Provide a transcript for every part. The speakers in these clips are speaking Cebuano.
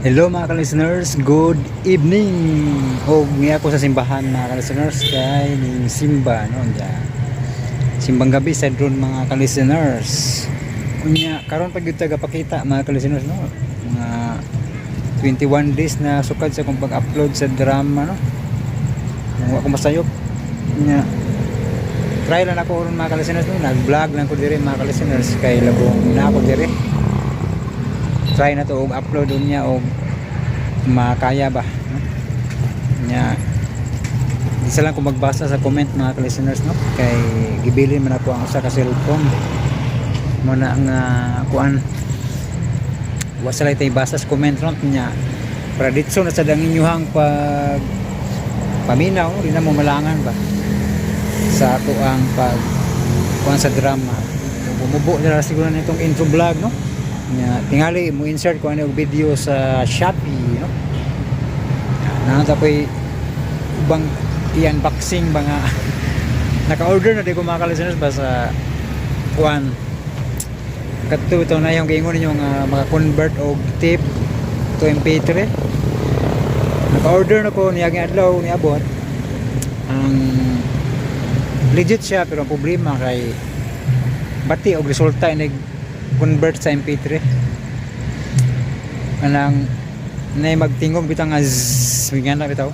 Hello, mga ka-listeners, good evening. Og niya ako sa simbahan, mga ka-listeners, kay ning simba no nya. Simbang gabi sa drone, mga ka-listeners. Unya karon pag gyud ta gapakita, mga ka-listeners, no. Mga 21 days na sukad sa akong pag-upload sa drama, no. Kung ako masayop nya, try lang ako ron, mga ka-listeners, no. Nag-vlog lang ko diri, mga ka-listeners, kay labong na ako diri. Try na to og upload unya og makaya ba, no? Nya di sa lang ko magbasa sa comment, mga ka-listeners, no, kay gibilin man ako ang usa ka cellphone mo na nga kuan, wa sa tay basa sa comment ron. Nya para ditso na sa dang inyuhang pag paminaw, di na mo malangan ba sa ako ang pag kuan sa drama. Bumubo na siguro na itong intro vlog, no. Nya tingali mo insert ko ano og video sa Shopee, no. Naa ta po'y ubang i-unboxing ba nga naka-order na di ko, mga ka-listeners, ba sa kuan kadto ito na yung giingon ninyo nga maka-convert og tape to MP3. Naka-order na ko niya adlaw, niabot. Ang legit siya, pero ang problema kay bati og resulta inig convert sa MP3, anang nay magtingog bitang nga zzz, nga na bitaw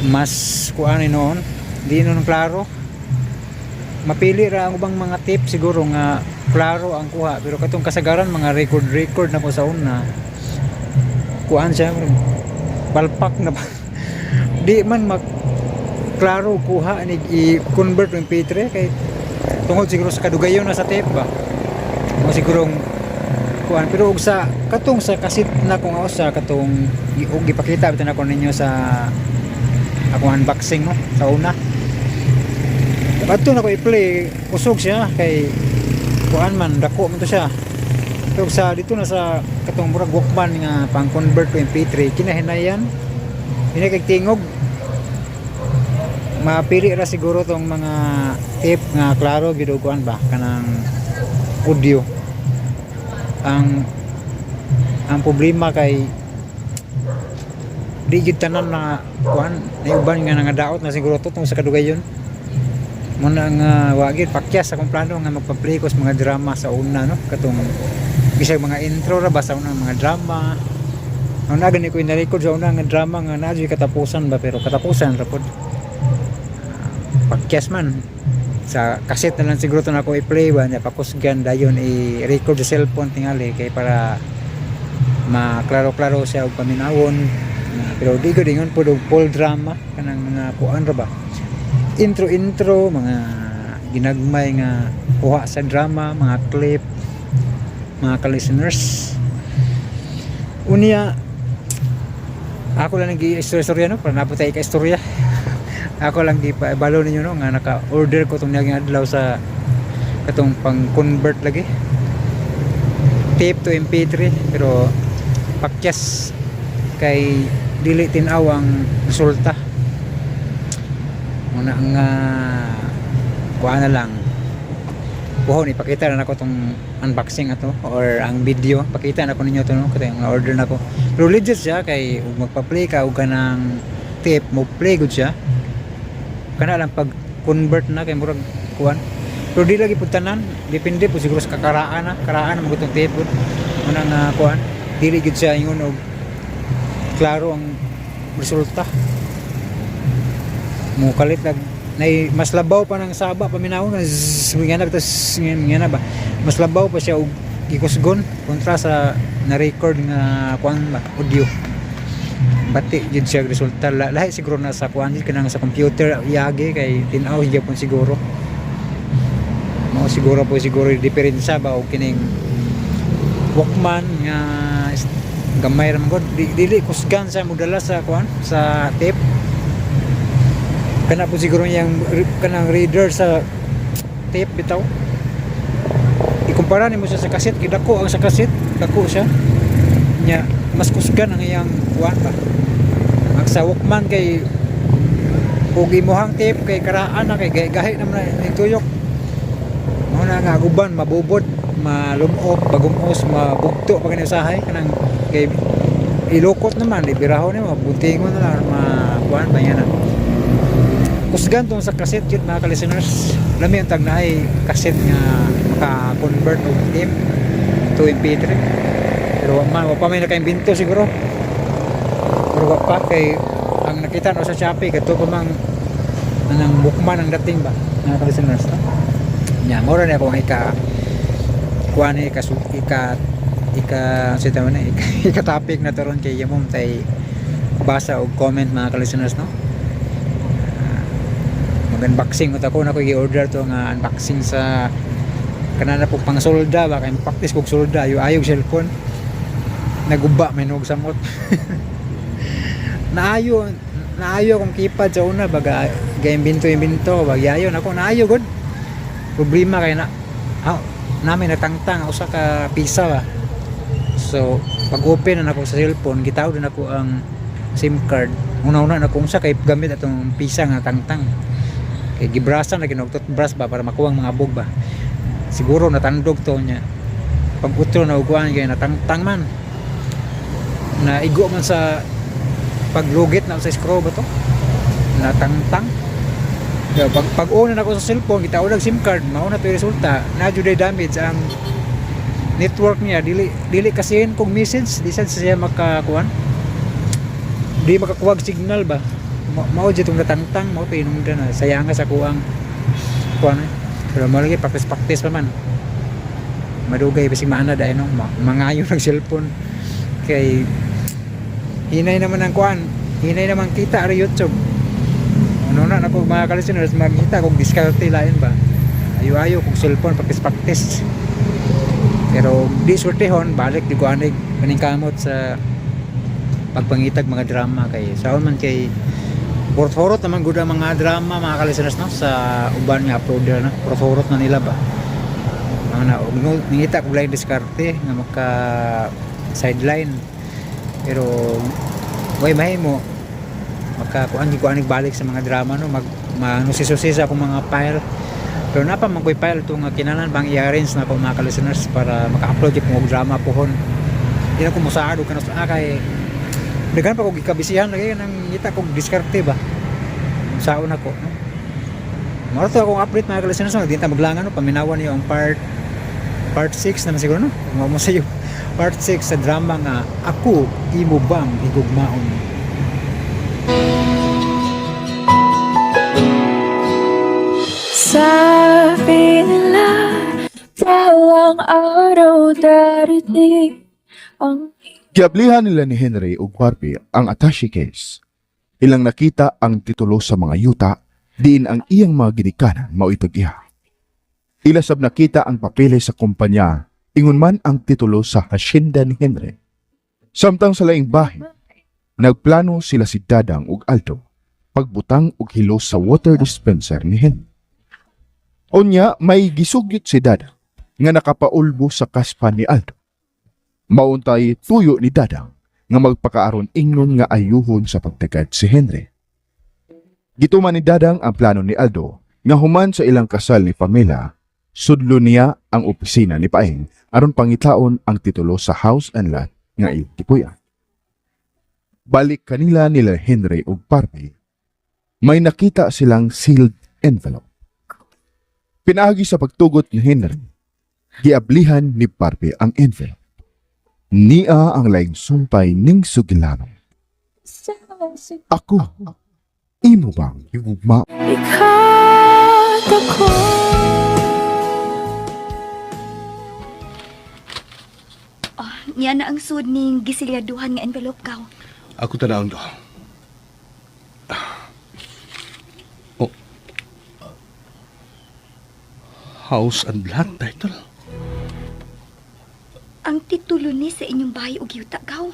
mas kuan ni noon, di noon klaro. Mapili ra ang ubang mga tape siguro nga klaro ang kuha, pero katong kasagaran mga record record na ko sa una, kuan siya, palpak na ba, di man mag klaro kuha ni i-convert ng MP3 kay tungod siguro sa kadugayon na sa tape ba mo sigurong kuan. Pero og sa katong sa kasit na kung usa katong og gipakita bitaw nako ninyo sa akong unboxing mo sa una, kadto na ko i-play, kusog siya kay kuan man, dako man to siya. Pero sa dito na sa katong murag Walkman nga pang convert to MP3, kinahinayan hinay kay tingog. Mapili ra siguro tong mga tape nga klaro gyud og kuan ba, kanang audio. Ang problema kay di gyud tanan na kuan, nay uban nga nangadaot na siguro to tungod sa kadugayon mo na nga wa gyud pakyas akong plano nga magpa-play ko sa mga drama sa una, no, katong bisag mga intro ra ba sa una, mga drama. Ang na gani ko na-record sa una nga drama nga naa gyud katapusan ba, pero katapusan ra pod. Pakyas man sa cassette na lang siguro to na ako i-play ba niya, pakusgan dayon i-record sa cellphone tingali kay para maklaro-klaro siya og paminawon. Pero di ko dingon pud og full drama, kanang mga kuan ra ba, intro intro, mga ginagmay nga kuha sa drama, mga clip, mga ka-listeners. Unya ako lang nag-istorya, no, para naputay ka istorya. Ako lang gipaibalo ninyo, no, nga naka-order ko tong naging adlaw sa katong pang-convert lagi tape to MP3, pero pakyas kay dili tin-aw ang resulta. Muna nga kuha na lang buhon, ipakita na nako tong unboxing ato or ang video, pakita na ko ninyo to, no, katong order na ko. Pero legit siya kay ug magpa-play ka og kanang tape, mo play gud siya, kana lang pag convert na kay murag kuan. Pero di lagi pud tanan, depende po siguro sa kakaraan na karaan mo gutong tape pud muna nga kuan, dili gid siya ingon og klaro ang resulta. Mo kalit lag nay mas labaw pa ng saba paminawon nga zzz, nga na tas nga na ba, mas labaw pa siya og gikusgon kontra sa na-record nga kuan ba, audio. Bati jud siya resulta. Lahi siguro na sa kuan jud, kanang sa computer yagi kay tin-aw gyapon siguro mo, siguro po siguro yung diferensya ba og kining Walkman nga gamay ra man gud. Dili kusgan sa modala sa kuan, sa tape. Kana po siguro yang kanang reader sa tape bitaw. Ikumpara nimo siya sa cassette, kay dako ang sa cassette, dako siya nya mas kusgan ang iyang kuan ba. Ang sa Walkman kay ug imuhang tape kay karaan na kay gahi naman na ning tuyok mo na nga guban mabubod, malumok, bagumos, mabugto pa gani usahay kanang kay Ilukot naman, ibirahon nimo, buntingon na lang makuan ba yan na. Kusgan tong sa cassette yun, mga ka-listeners. Lami ang tag naay cassette nga maka-convert og tape to MP3. Pero wa man, wa pa may nakaimbento siguro. Pero wa pa kay ang nakita no sa Shopee kadto pa mang anang Walkman ang dating ba, mga ka-listeners, no? Nya, mura na akong ika kuan ika ika ika sa tawag na ika, ika topic na taron kay yamom tay basa og comment, mga ka-listeners, no? Mag-unboxing ko ako na ko i-order to nga unboxing sa kanana po pang solda ba, kay practice kog solda ayo ayo cellphone naguba may nog samot. Naayo naayo akong keypad sa una baga ga imbento imbento bag yayo nako naayo gud. Problema kay na ah, namin natangtang ang usa ka pisa ba. So pag open na nako sa cellphone, gitawd na nako ang SIM card. Una-una na kung sa kay gamit atong pisa nga tangtang kay gibrasa na ginog toothbrush ba para makuha ang mga abog ba. Siguro natandog to niya pag utro na uguan kay natangtang man, naigo man sa paglugit na sa screw ba to, natangtang. Kaya pag una na ako sa cellphone, kita ulag SIM card, mao na to yung resulta na jud damage ang network niya. Dili dili kasi kung message di sad siya makakuan, di makakuwag signal ba. Mao jud tong natangtang, mao to inungdan na sayang sa kuang kuan eh. Pero mo lagi practice practice pa man, madugay bisig maana dahil no mangayo ng cellphone kay hinay naman ang kuan, hinay naman kita ra YouTube. Ano na nako, mga ka-listeners, magkita kung diskarte lain ba, ayo-ayo kung cellphone, practice practice. Pero di swertehon balik di ko anig paningkamot sa pagpangitag mga drama kay saon man kay horot-horot naman gud ang mga drama, mga ka-listeners, no, sa uban nga uploader na horot-horot na nila ba. Mga na og nangita kog lain diskarte nga maka sideline, pero way mahimo maka kuan di ko anig balik sa mga drama, no. Mag maano si sa akong mga file, pero napa man ko'y file to nga kinahanglan bang i-arrange na ako, mga ka-listeners, para maka-upload yung og drama pohon. Di na ko mosaad og kanus kay daghan pa kog gikabisihan lagi nang ngita kog diskarte ba saon ako, no. Mao to akong update, mga ka-listeners, no. Di ta maglangan, no. Paminawan niyo ang part part 6 naman siguro, no. Kung mo sa part 6 sa drama nga Ako Imo Bang Higugmaon. Sabi nila, balang araw darating ang Giablihan nila ni Henry ug Barbie ang attache case. Ilang nakita ang titulo sa mga yuta diin ang iyang mga ginikanan mao iha. Ila sab nakita ang papeles sa kumpanya, ingon man ang titulo sa hasyenda ni Henry. Samtang sa laing bahin, nagplano sila si Dadang ug Aldo pagbutang og hilo sa water dispenser ni Henry. Unya may gisugyot si Dadang nga nakapaulbo sa kaspa ni Aldo. Mauntay tuyo ni Dadang nga magpakaaron ingnon nga ayuhon sa pagtagad si Henry. Gituman ni Dadang ang plano ni Aldo nga human sa ilang kasal ni Pamela, sudlo niya ang opisina ni Paeng aron pangitaon ang titulo sa house and lot nga iyang gipuy-an. Balik kanila nila Henry ug Barbie, may nakita silang sealed envelope. Pinaagi sa pagtugot ni Henry, giablihan ni Barbie ang envelope. Nia ang laing sumpay ning sugilanon. "Ako, imo bang higugma?" Ika't ako. Oh, niya na ang sud ning gisilyaduhan nga envelope, Gaw. Ako tanawon ko. Oh. House and lot title. Ang titulo ni sa inyong bahay ug yuta, Gaw.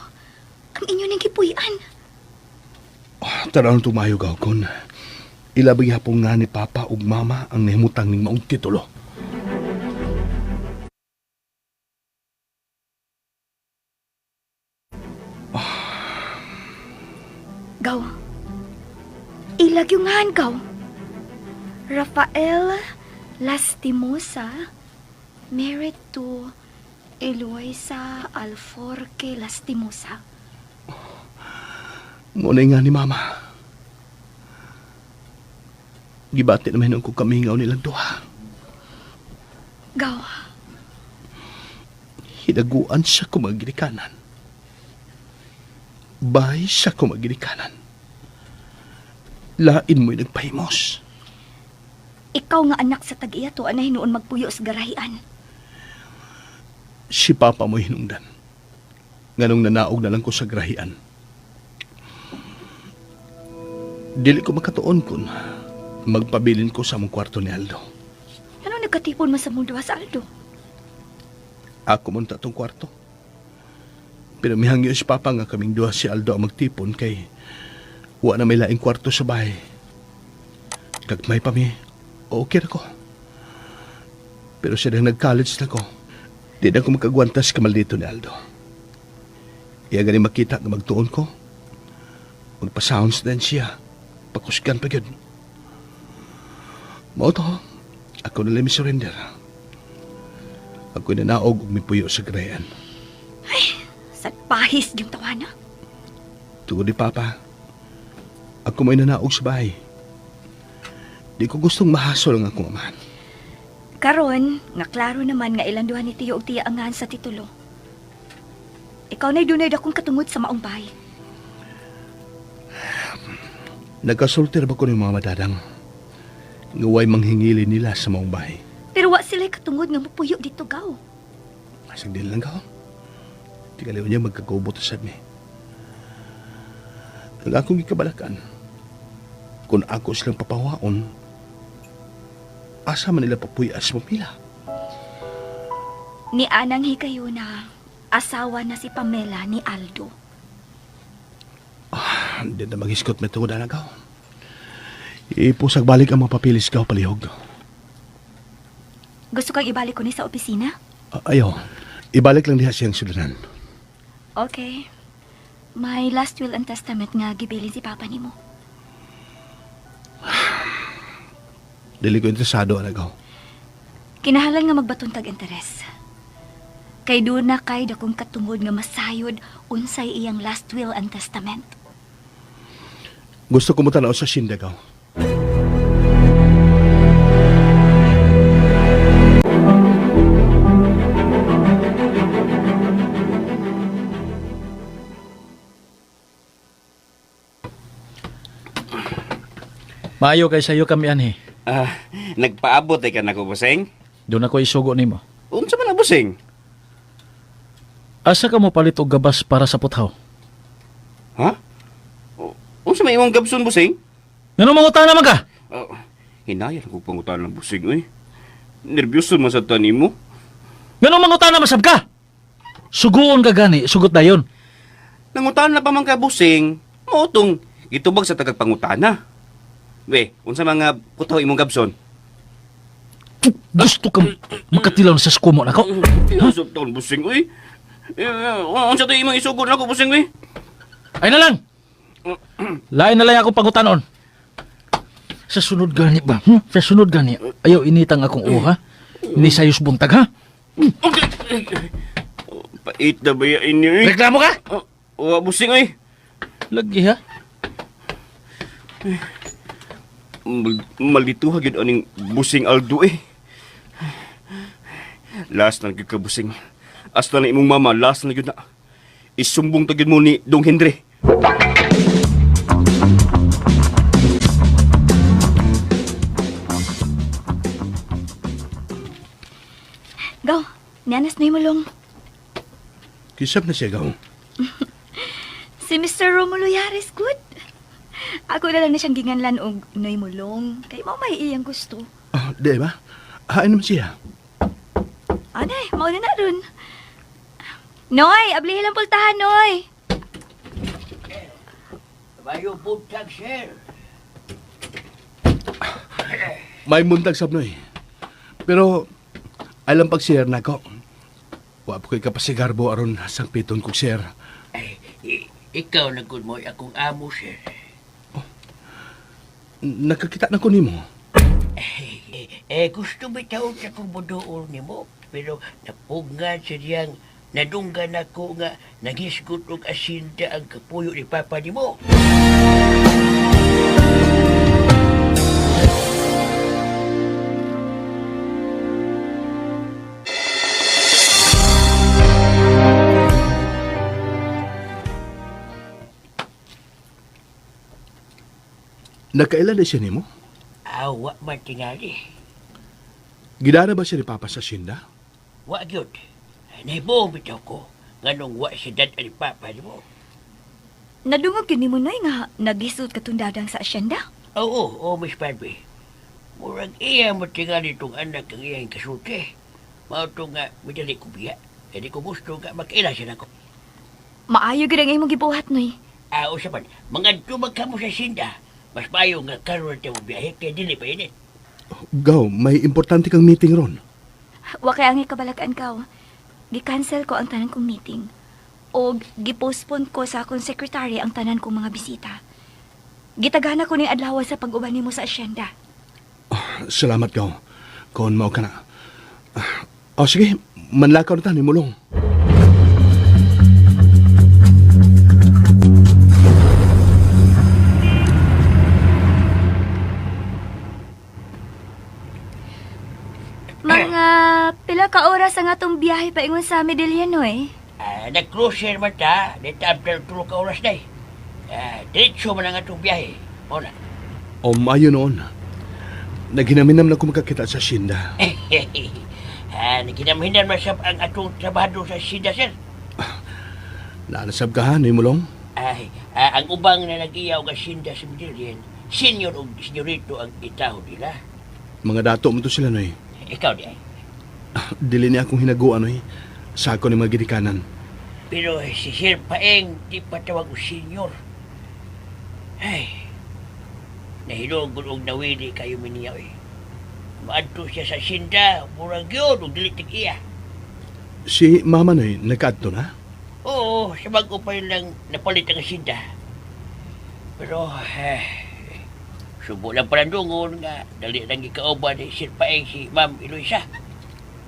Ang inyo ning gipuy-an. Tanawon tumayo gaw kon. Ilabi hapong nga ni Papa ug Mama ang nahimutang ning maong titulo. Gaw. Ilagyungan, Gaw. Rafael Lastimosa married to Eloisa Alforque Lastimosa. Muna nga ni mama. Gibati naman ko kamingaw nilang duha. Gaw, Hinaguan siya kumaginikanan. Bay siya kumaginikanan. Lain mo'y nagpahimos. ikaw nga anak sa tag-iya to anay noon magpuyo sa garahian. Si Papa mo'y hinungdan. Nganong nanaog na lang ko sa grahian. Dili ko makatuon kun magpabilin ko sa among kwarto ni Aldo. Ano nagkatipon man sa mundo sa Aldo? Ako man ta tong kwarto. Pero mihangyo si Papa nga kaming duha si Aldo ang magtipon kay wa na may laing kwarto sa bahay. Kagmay pa mi, okay ra ko. Pero siya nang nag-college na ko, di na ko makagwantas kamaldito ni Aldo. Iya gani makita nga magtuon ko. Magpa-sounds din siya. Pakusgan pa gyud. Mao to, ako na lang surrender. Ako nanaog og mipuyo sa grayan. Sa pahis yung tawana. Tungod ni Papa, ako may nanaog sa bahay. Di ko gustong mahasol ang akong amahan. Karon, nga klaro naman nga ilang duha ni Tiyo og Tiya angan sa titulo. Ikaw na'y dunay dakong katungod sa maong bahay. Nagkasulti ra ba ko ng mga madadang? Nga way manghingili nila sa maong bahay. Pero wa sila'y katungod nga mupuyo dito gaw. Asang din lang ka. Tigaliw niya magkagubot sa mi. Ang akong gikabalakan, kung ako silang papawaon, asa man nila papuyas mapila. Ni Anang hikayo na asawa na si Pamela ni Aldo. Hindi na mag-iskot may tungod na gaw. Ipusag balik ang mga papilis gaw palihog. Gusto kang ibalik ko ni sa opisina? Ayaw, ibalik lang diha siyang sudanan. Okay. May last will and testament nga gibilin si Papa nimo. Dili ko interesado anagaw. Kinahalan nga magbaton tag interes. Kay doon na kay dakong katungod nga masayod unsay iyang last will and testament. Gusto ko mo tanaw sa Sindagaw. Maayo kay sayo kami anhi. Ah, nagpaabot ay ka na ko, busing. Doon ako isugo nimo. Unsa man na, busing? Asa ka mo palit og gabas para sa puthaw? Ha? Unsa may imong gabson, busing? Ngano mangutana man ka? Ah, hinaya lang ko pangutan ng busing, oy. Nerbiyoso man sa tanimo. Ngano mangutana masab ka? Suguon ka gani, sugot dayon. Nangutan na pa man ka, busing. Mao tong gitubag sa tagag pangutana. We, unsa mga puthaw imong gabson? Gusto ka makatilaw sa skumo nako. Huh? Taon, busing, oy. Eh, unsa to imong isugod nako, busing, oy? Ay na lang. Lain na lang ako pangutanon. Sa sunod gani ba? Sa sunod gani. Ayaw initang akong uha. Ni sayos buntag ha? Pait na ba yan inyo, oy? Reklamo ka? Oh, oh, busing, oy. Lagi ha? Malituha gyud aning busing Aldo eh. Last na gyud ka busing. Hasta na imong mama, last na gyud na. Isumbong ta gyud mo ni Dong Henry. Gaw, nianas na mulong. Kisap na siya gaw. Si Mr. Romulo Yares, good. Ako na lang na siyang ginganlan og Noy Mulong. Kay mao may iyang gusto. Ah, di ba? Hain naman siya. Anay, mao na na ron. Noy, ablihi lang pultahan, Noy. Bayo buntag, sir. May muntag sabnoy. Pero, alam pag share na ko. Wa pa ko'y kapasigarbo aron sangpiton kog share. Ay, ikaw na gud mo akong amo, sir. Nakakita na ko nimo. Eh, gusto bitaw sa kong buduol nimo, pero napugngan sa diyang Nadunggan ako nga naghisgot og asinda ang kapuyo ni Papa nimo. Nagkaila na siya nimo? Awa man tingali. Gidara ba siya ni Papa sa asyenda? Wa gyud. Nahibuong bitaw ko nganong wa si dad ni Papa nimo. Nadungog gyud nimo Noy nga naghisgot katong dadang sa asyenda. Oo, oo, Miss Barbie. Murag iya mo tingali tong anak ang iyang kasulti. Mao to nga midali ko biya. Kaya di ko gusto nga magkaila siya nako. Maayo gyud ang imong gibuhat, Noy. Ah, usa man, mangadto man kamo sa sinda. Mas maayo nga karon ta mo biyahe kay dili pa init. Gaw, may importante kang meeting ron. Wa kay ang ikabalakan kaw. Gi-cancel ko ang tanan kong meeting. O gi-postpone ko sa akong secretary ang tanan kong mga bisita. Gitagana ko ning adlaw sa pag-uban nimo sa asyenda. Salamat, Gaw. Kon mao ka na. O sige, manlakaw na ta ni Mulong. Mga pila ka oras ang atong biyahe paingon sa Medellin, Noy. Ah, nag-cruiser man ta, dito after 3 ka oras na eh. Ah, diretso man ang atong biyahe. Mao na. O maayo noon. Naghinaminam na ko makakita sa asyenda. Ah, naginamhinan man sab ang atong trabahador sa sinda, sir. Naanasab ka ha, ni Mulong? Ay, ah, ang ubang na nag-iyaw og asinda sa Medellin, senior og senyorito ang itaw nila. Mga dato mo to sila, Noy. Ikaw di ay. Dili niya akong hinaguan, Noy. Sa ako ni mga gidikanan. Pero si Sir Paeng di pa tawag og senior. Ay, nahilog og nawili kayo miniya eh. Maadto siya sa sinda, murag yun, og dili tig-iya. Si Mama, Noy, nagkaadto na? Oo, sa bago pa yun lang napalit ang sinda. Pero, eh, subo lang palandungon nga, dali lang gikauban ni Sir Paeng si Ma'am Eloisa.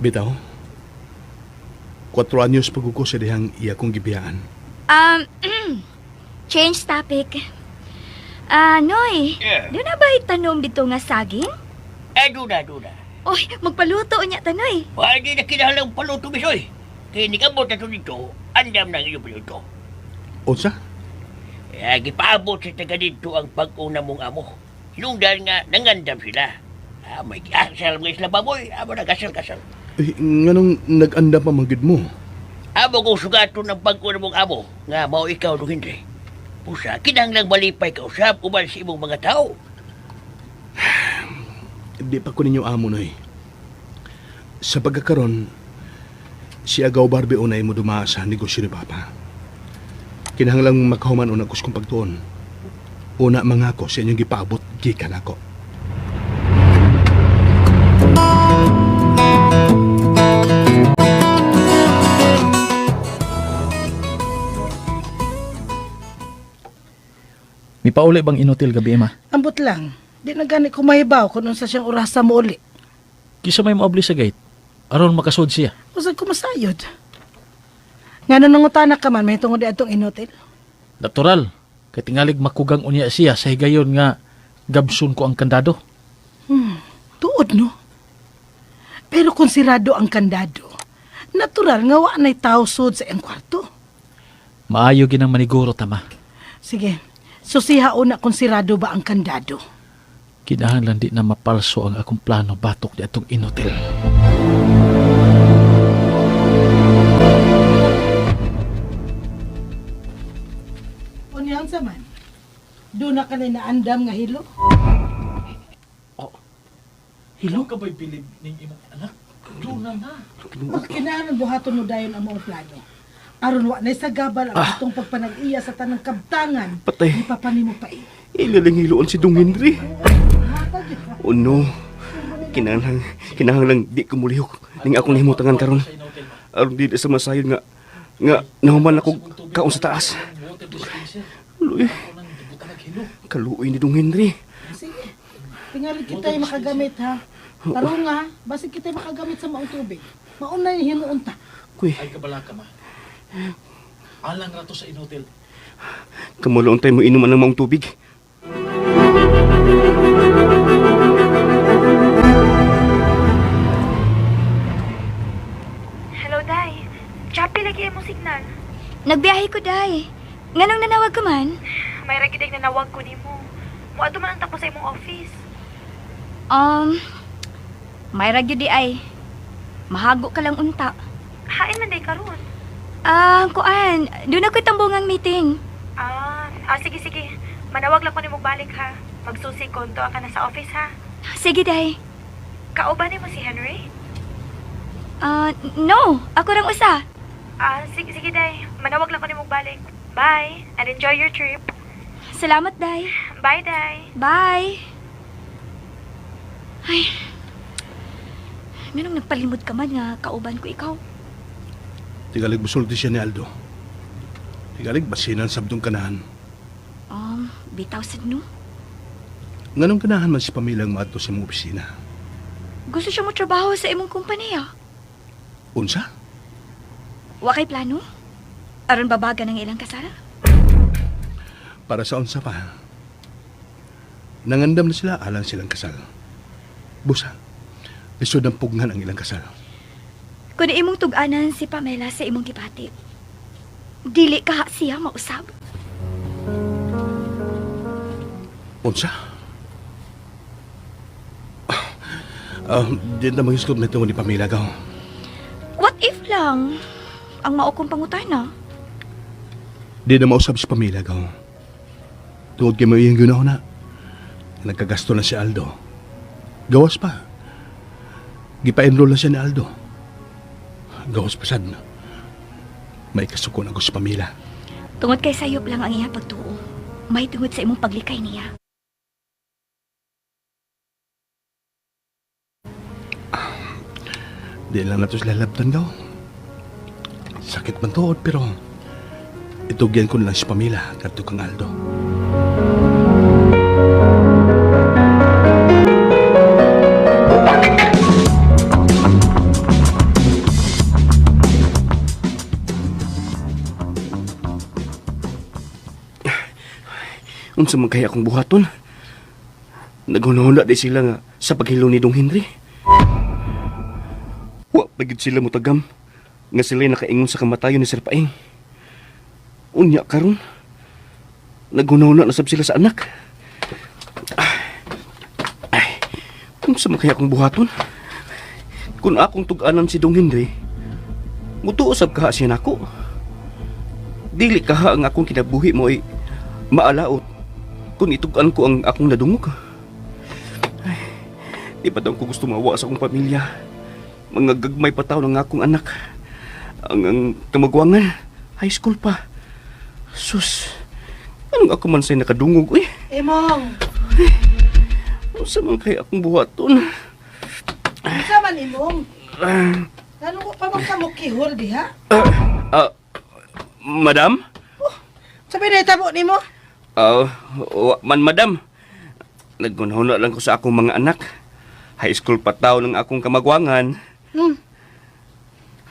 Bitaw. 4 anyos pag ko sa dihang iya kong gibiyaan. Change topic. Ah, Noy, Yeah. doon na ba'y tanom dito nga saging? Eh, duna, duna. Oy, magpaluto niya tanoy. Wala di na kinahalang paluto, misoy. Kaya nigabot na to dito, andam na ang iyong paluto. Unsa? Eh, gipaabot sa taga dito ang pag-una mong amo. Hinungdan nga, nangandam sila. Ah, may giasal mga isla baboy. Amo na gasal-gasal. Eh, nganong nag-anda pa manggid mo? Amo kong sugaton ng pag-una mong amo, nga mao ikaw nung hindi. Pusa, kinahanglang malipay ka usab uban sa imong mga tao. Di pa ko ninyo amo, Noy. Sa pagkakaron, si Agaw Barbie unay mo dumaa sa negosyo ni Papa. Kinahanglang makahuman una ko sa kong pagtuon. Una mangako sa inyong gipaabot gikan ako. May pauli bang inutil gabi, ma? Ambot lang. Di na gani ko mahibaw kung unsa siyang orasa mo uli. Kisa may moabli sa gate. Aron makasud siya. Usag ko masayod. Nga nangutana ka man, may tungod di atong inutil. Natural. Kay tingalig makugang unya siya sa higayon nga gabsun ko ang kandado. Tuod, no? Pero kung sirado ang kandado, natural nga wa na'y tao sud sa iyang kwarto. Maayo ginang maniguro tama. Sige, susiha una kung sirado ba ang kandado. Kinahanglan di na mapalso ang akong plano batok di atong inutil. Unyang sa man, doon na ka na naandam nga hilo. Hilo ka ba'y bilib ning imong anak? Doon na na. Kinahanglan buhaton mo dayon ang mga plano. Aron wa na'y sagabal ang atong pagpanag-iya sa tanang kabtangan. Patay. Ni papanimo pa eh. Ilalang hiloon si Dong Henry. Oh no. Kinahanglan di ko mulihok ning akong nahimutangan karon. Aron di sa masayod nga nga nahuman ako kaon sa taas. Luy. Kaluoy ni Dong Henry. Sige. Tingali kita yung makagamit ha. Tarong nga, basig kita yung makagamit sa maong tubig. Mauna yung hinuon ta. Kuy, Ay kabala ka ma. Alang rato sa inotel. Kamuloon tayo mo inuman ng maong tubig. Hello, Day. Choppy lagi imong signal. Nagbiyahe ko, Day. Nganong nanawag ka man? May ra gid nanawag ko nimo. Muadto man ang tapos sa imong office. May ra gyud di ay. Mahago ka lang unta. Hain man day karon. Ah, kuan, doon ako'y tambungang meeting. Ah, sige sige. Manawag lang ko nimo balik ha. Magsusi konto ka na sa office ha. Sige, Day. Kauban nimo si Henry? Ah, no, ako rang usa. Ah, sige sige Day. Manawag lang ko nimo balik. Bye and enjoy your trip. Salamat, Day. Bye, Day. Bye. Ay. Nganong nagpalimod ka man nga kauban ko ikaw? Tigalig musulti siya ni Aldo. Tigalig basinan sabdong kanahan. Bitaw sad no. Nganong kanahan man si Pamela ang maadto sa imong opisina? Gusto siya mo trabaho sa imong kumpanya. Unsa? Wa kay plano? Aron babaga ng ilang kasara? Para sa unsa pa? Nangandam na sila alang silang kasal. Busa, lisod ang pugnan ang ilang kasal. Kun imong tug-anan si Pamela sa imong gibati. Dili ka siya mausab. Unsa? Di na mag-isgot na ni Pamela gaw. What if lang ang mao kong pangutana? Di na mausab si Pamela gaw. Tungod kay mo iyang ginawa na. Nagkagasto na si Aldo. Gawas pa. Gipa-enroll na siya ni Aldo. Gawas pa sad. May kasuko na ko si Pamela. Tungod kay sayop lang ang iyang pagtuo. May tungod sa imong paglikay niya. Di lang nato sila labtan gaw. Sakit man tuod pero itugyan ko na lang si Pamela kadto kang Aldo. Unsa man kaya akong buhaton? Naghunahuna di sila nga sa paghilo ni Dong Henry. Wa pa gyud sila mutagam nga sila nakaingon sa kamatayon ni Sir Paing. Unya karon. Naghunahuna na sab sila sa anak. Ay, unsa man kaya akong buhaton? Kung akong tug-anan si Dong Henry, mutuo sab kaha siya nako. Dili kaha ang akong kinabuhi mo ay maalaot kung itug-an ko ang akong nadungog. Ay, di pa daw ko gusto mawa sa akong pamilya. Mga gagmay pa tao ng akong anak. Ang kamagwangan, high school pa. Sus, anong ako man sa'yo nakadungog, uy? Emong, Unsa man kaya akong buhaton? unsa man imong? Ngano ko pa man ka mukihol diha? Ah, madam? Sabi na itabo nimo? Ah, wa man madam. Naggunahuna lang ko sa akong mga anak. High school pa tao ng akong kamagwangan.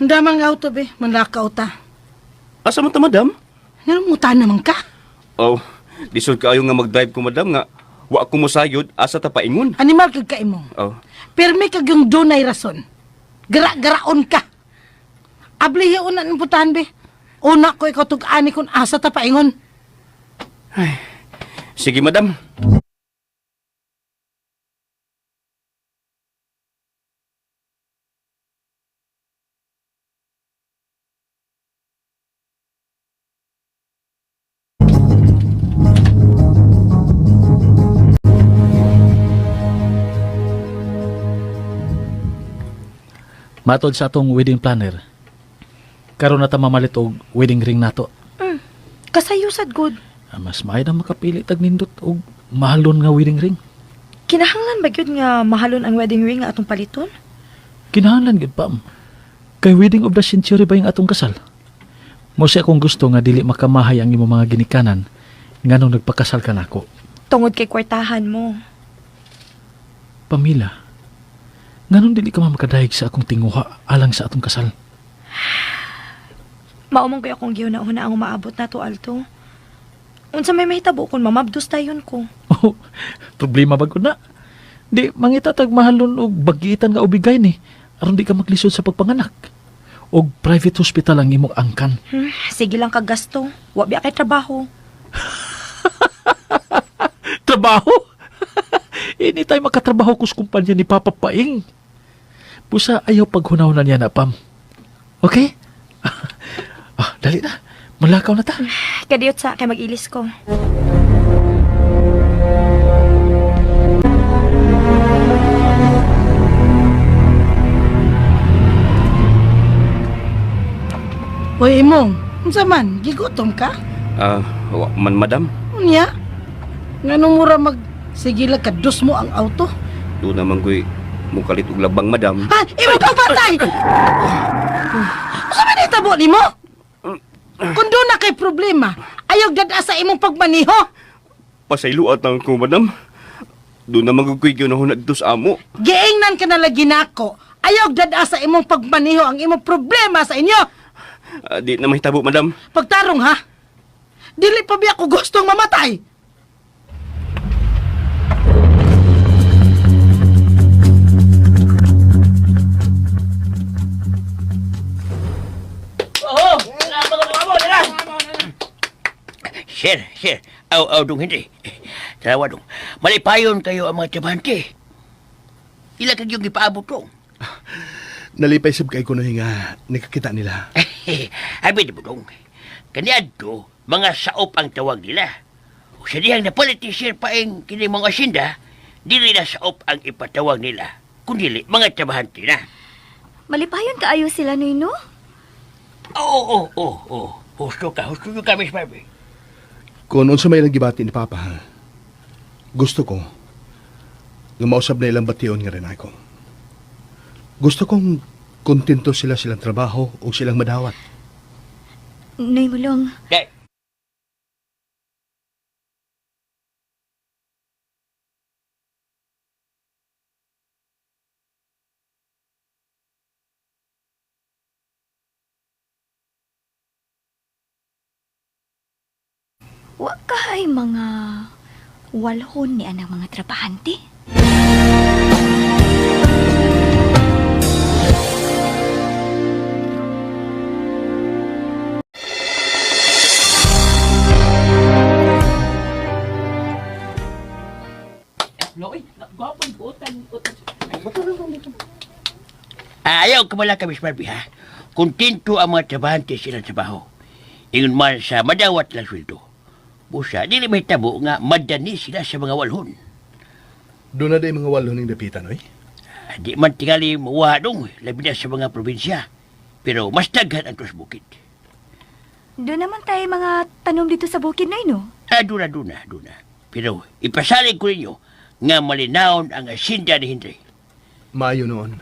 Handa man nga auto be, manlakaw ta. Asa man ta, madam? Ngano muta naman ka? Oh, lisod kaayo nga mag-drive ko madam nga wa ko mosayod asa ta paingon. Animal kag ka imong. Oh, Pirmi kag yung dunay rason. Gara-garaon ka. Ablihi una ng putahan be. Una ko ikaw tug-ani kung asa ta paingon. sige madam. Matod sa atong wedding planner, karon na ta mamalit og wedding ring nato. Kasayusad good. Ah, mas maayo na makapili tag nindot og mahalon nga wedding ring. Kinahanglan ba gyud nga mahalon ang wedding ring nga atong paliton? Kinahanglan gyud pam. Kay wedding of the century ba yung atong kasal? Mo siya akong gusto nga dili makamahay ang imong mga ginikanan nganong nagpakasal ka nako. Tungod kay kwartahan mo. Pamila, nganong dili ka man makadayeg sa akong tinguha alang sa atong kasal? Mao man koy akong gihuna-huna ang umaabot nato, Aldo. Unsa may mahitabo kung mamabdos tayon ko. Oh, problema ba na? Di, mangita tag mahalon og bagitan nga ubigay ni. Aron di ka maglisod sa pagpanganak. Og private hospital ang imong angkan. Sige lang kagasto. Wa biya kay trabaho. Trabaho? Ini tayo makatrabaho kus kumpanya ni Papa Paing. Busa ayaw paghunaw na niya na, Pam. Okay? Dali na. Malakaw na ta. Kadiyot sa kay mag-ilis ko. Hoy, Imong, unsa man, gigutom ka? Wa man madam. Unya? Nganong mura mag sige lang kadus mo ang auto? Doon naman ko'y mukalit og labang madam. Ha? Imo ka patay! Unsa man itabo nimo? Kung doon na kay problema, ayaw dada sa imong pagmaniho. Pasayloat lang ko madam. Doon naman ko'y ginahon dito sa amo. Giingnan ka na lagi nako. Ayaw dada sa imong pagmaniho ang imong problema sa inyo. Di na mahitabo madam. Pagtarong ha? Dili pa biya ko gustong mamatay. Sir, sir, aw, aw, dong hindi. Tarawa dong. Malipayon kayo ang mga trabahante. Ila kag yung gipaabot dong. Nalipay sab kay kuno nga nakakita nila. Abi di mo dong. Kaniadto, mga saop ang tawag nila. O sa dihang napalit ni Sir Paeng kini mga asinda, dili na saop ang ipatawag nila, kundili mga trabahante na. Malipayon kaayo sila, Noy, no? Oo, oo, oo, oo. Husto ka, husto ka, Miss Barbie. Kung unsa may ilang gibati ni Papa, ha? Gusto ko nga mausab na ilang bation nga rin ako. Gusto kong kontento sila silang trabaho o silang madawat. Noy Mulong, Dahil, wa kay mga walhon ni anang mga trabahante. Ayaw ka wala ka, Miss Barbie, ha? Kontento ang mga trabahante silang trabaho. Ingon man sa madawat lang sweldo. Busa, dili may tabo nga madani sila sa mga walhon. Doon na day mga walo ning dapitan, oy. Di man tingali mauha dong, labi na sa mga probinsya. Pero mas daghan ang tos bukid. Doon naman tayo mga tanom dito sa bukid, Noy, no? Duna, duna, duna. Pero ipasalig ko ninyo nga malinawon ang asinda ni Henry. Maayo noon.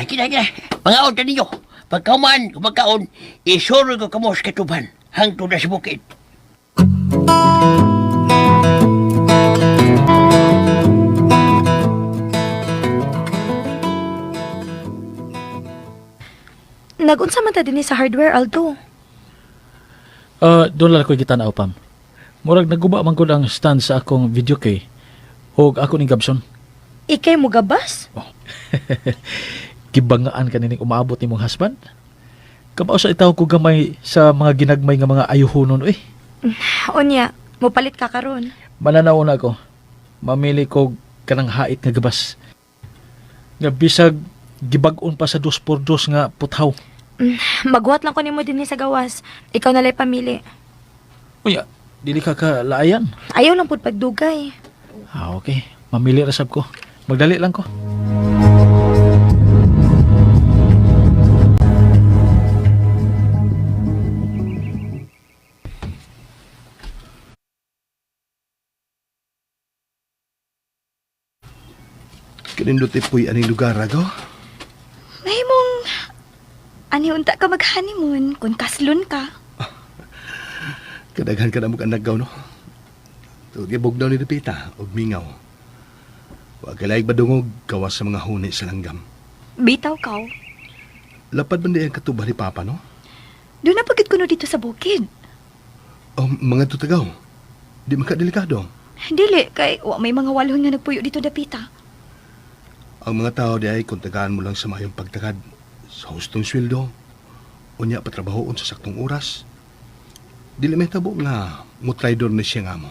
Kina, kina. Pangaon ta ninyo. Pagkauman, kumagkaon, isuroy ko kamo sa katuban hangtod na sa bukid. Nagunsa man ta dinhi sa hardware, Aldo. Doon lang ko gitanaw, Pam. Murag naguba man gud ang stand sa akong video kay og ako ni Gabson. Ikay mo gabas? Gibangaan ka nining umaabot nimong husband. Kamao sa itaw ko gamay sa mga ginagmay nga mga ayuhonon oy. Unya, mopalit ka karon. Mananaw na ko. Mamili ko kanang hait nga gabas. Nga bisag gibag-on pa sa 2x2 nga puthaw. Maghuwat lang ko nimo dinhi sa gawas. Ikaw na lay pamili. Unya, dili ka ka laayan. Ayaw lang pud pagdugay. Okay. Mamili ra sab ko. Magdali lang ko. Kanindot po'y aning lugar, agaw. Mahimong, ani unta ka mag-honeymoon kung kaslon ka. Kadaghan ka na mong anak gaw, no? Tuod bugnaw ni Dapita, og mingaw. Wa ka laig badungog, gawas sa mga huni sa langgam. Bitaw ka. Lapad man di ang katubah ni Papa, no? Doon na pagid kuno dito sa bukid. Oh, mga tutagaw. Di man ka delikado. Dili, kay wa may mga walhon nga nagpuyo dito dapita. Ang mga tao di ay kung tagaan mo lang sa mayong pagtakad sa hustong sweldo, unya patrabahoon sa saktong oras. Dili may tabo nga mutraydor ni siya nga mo.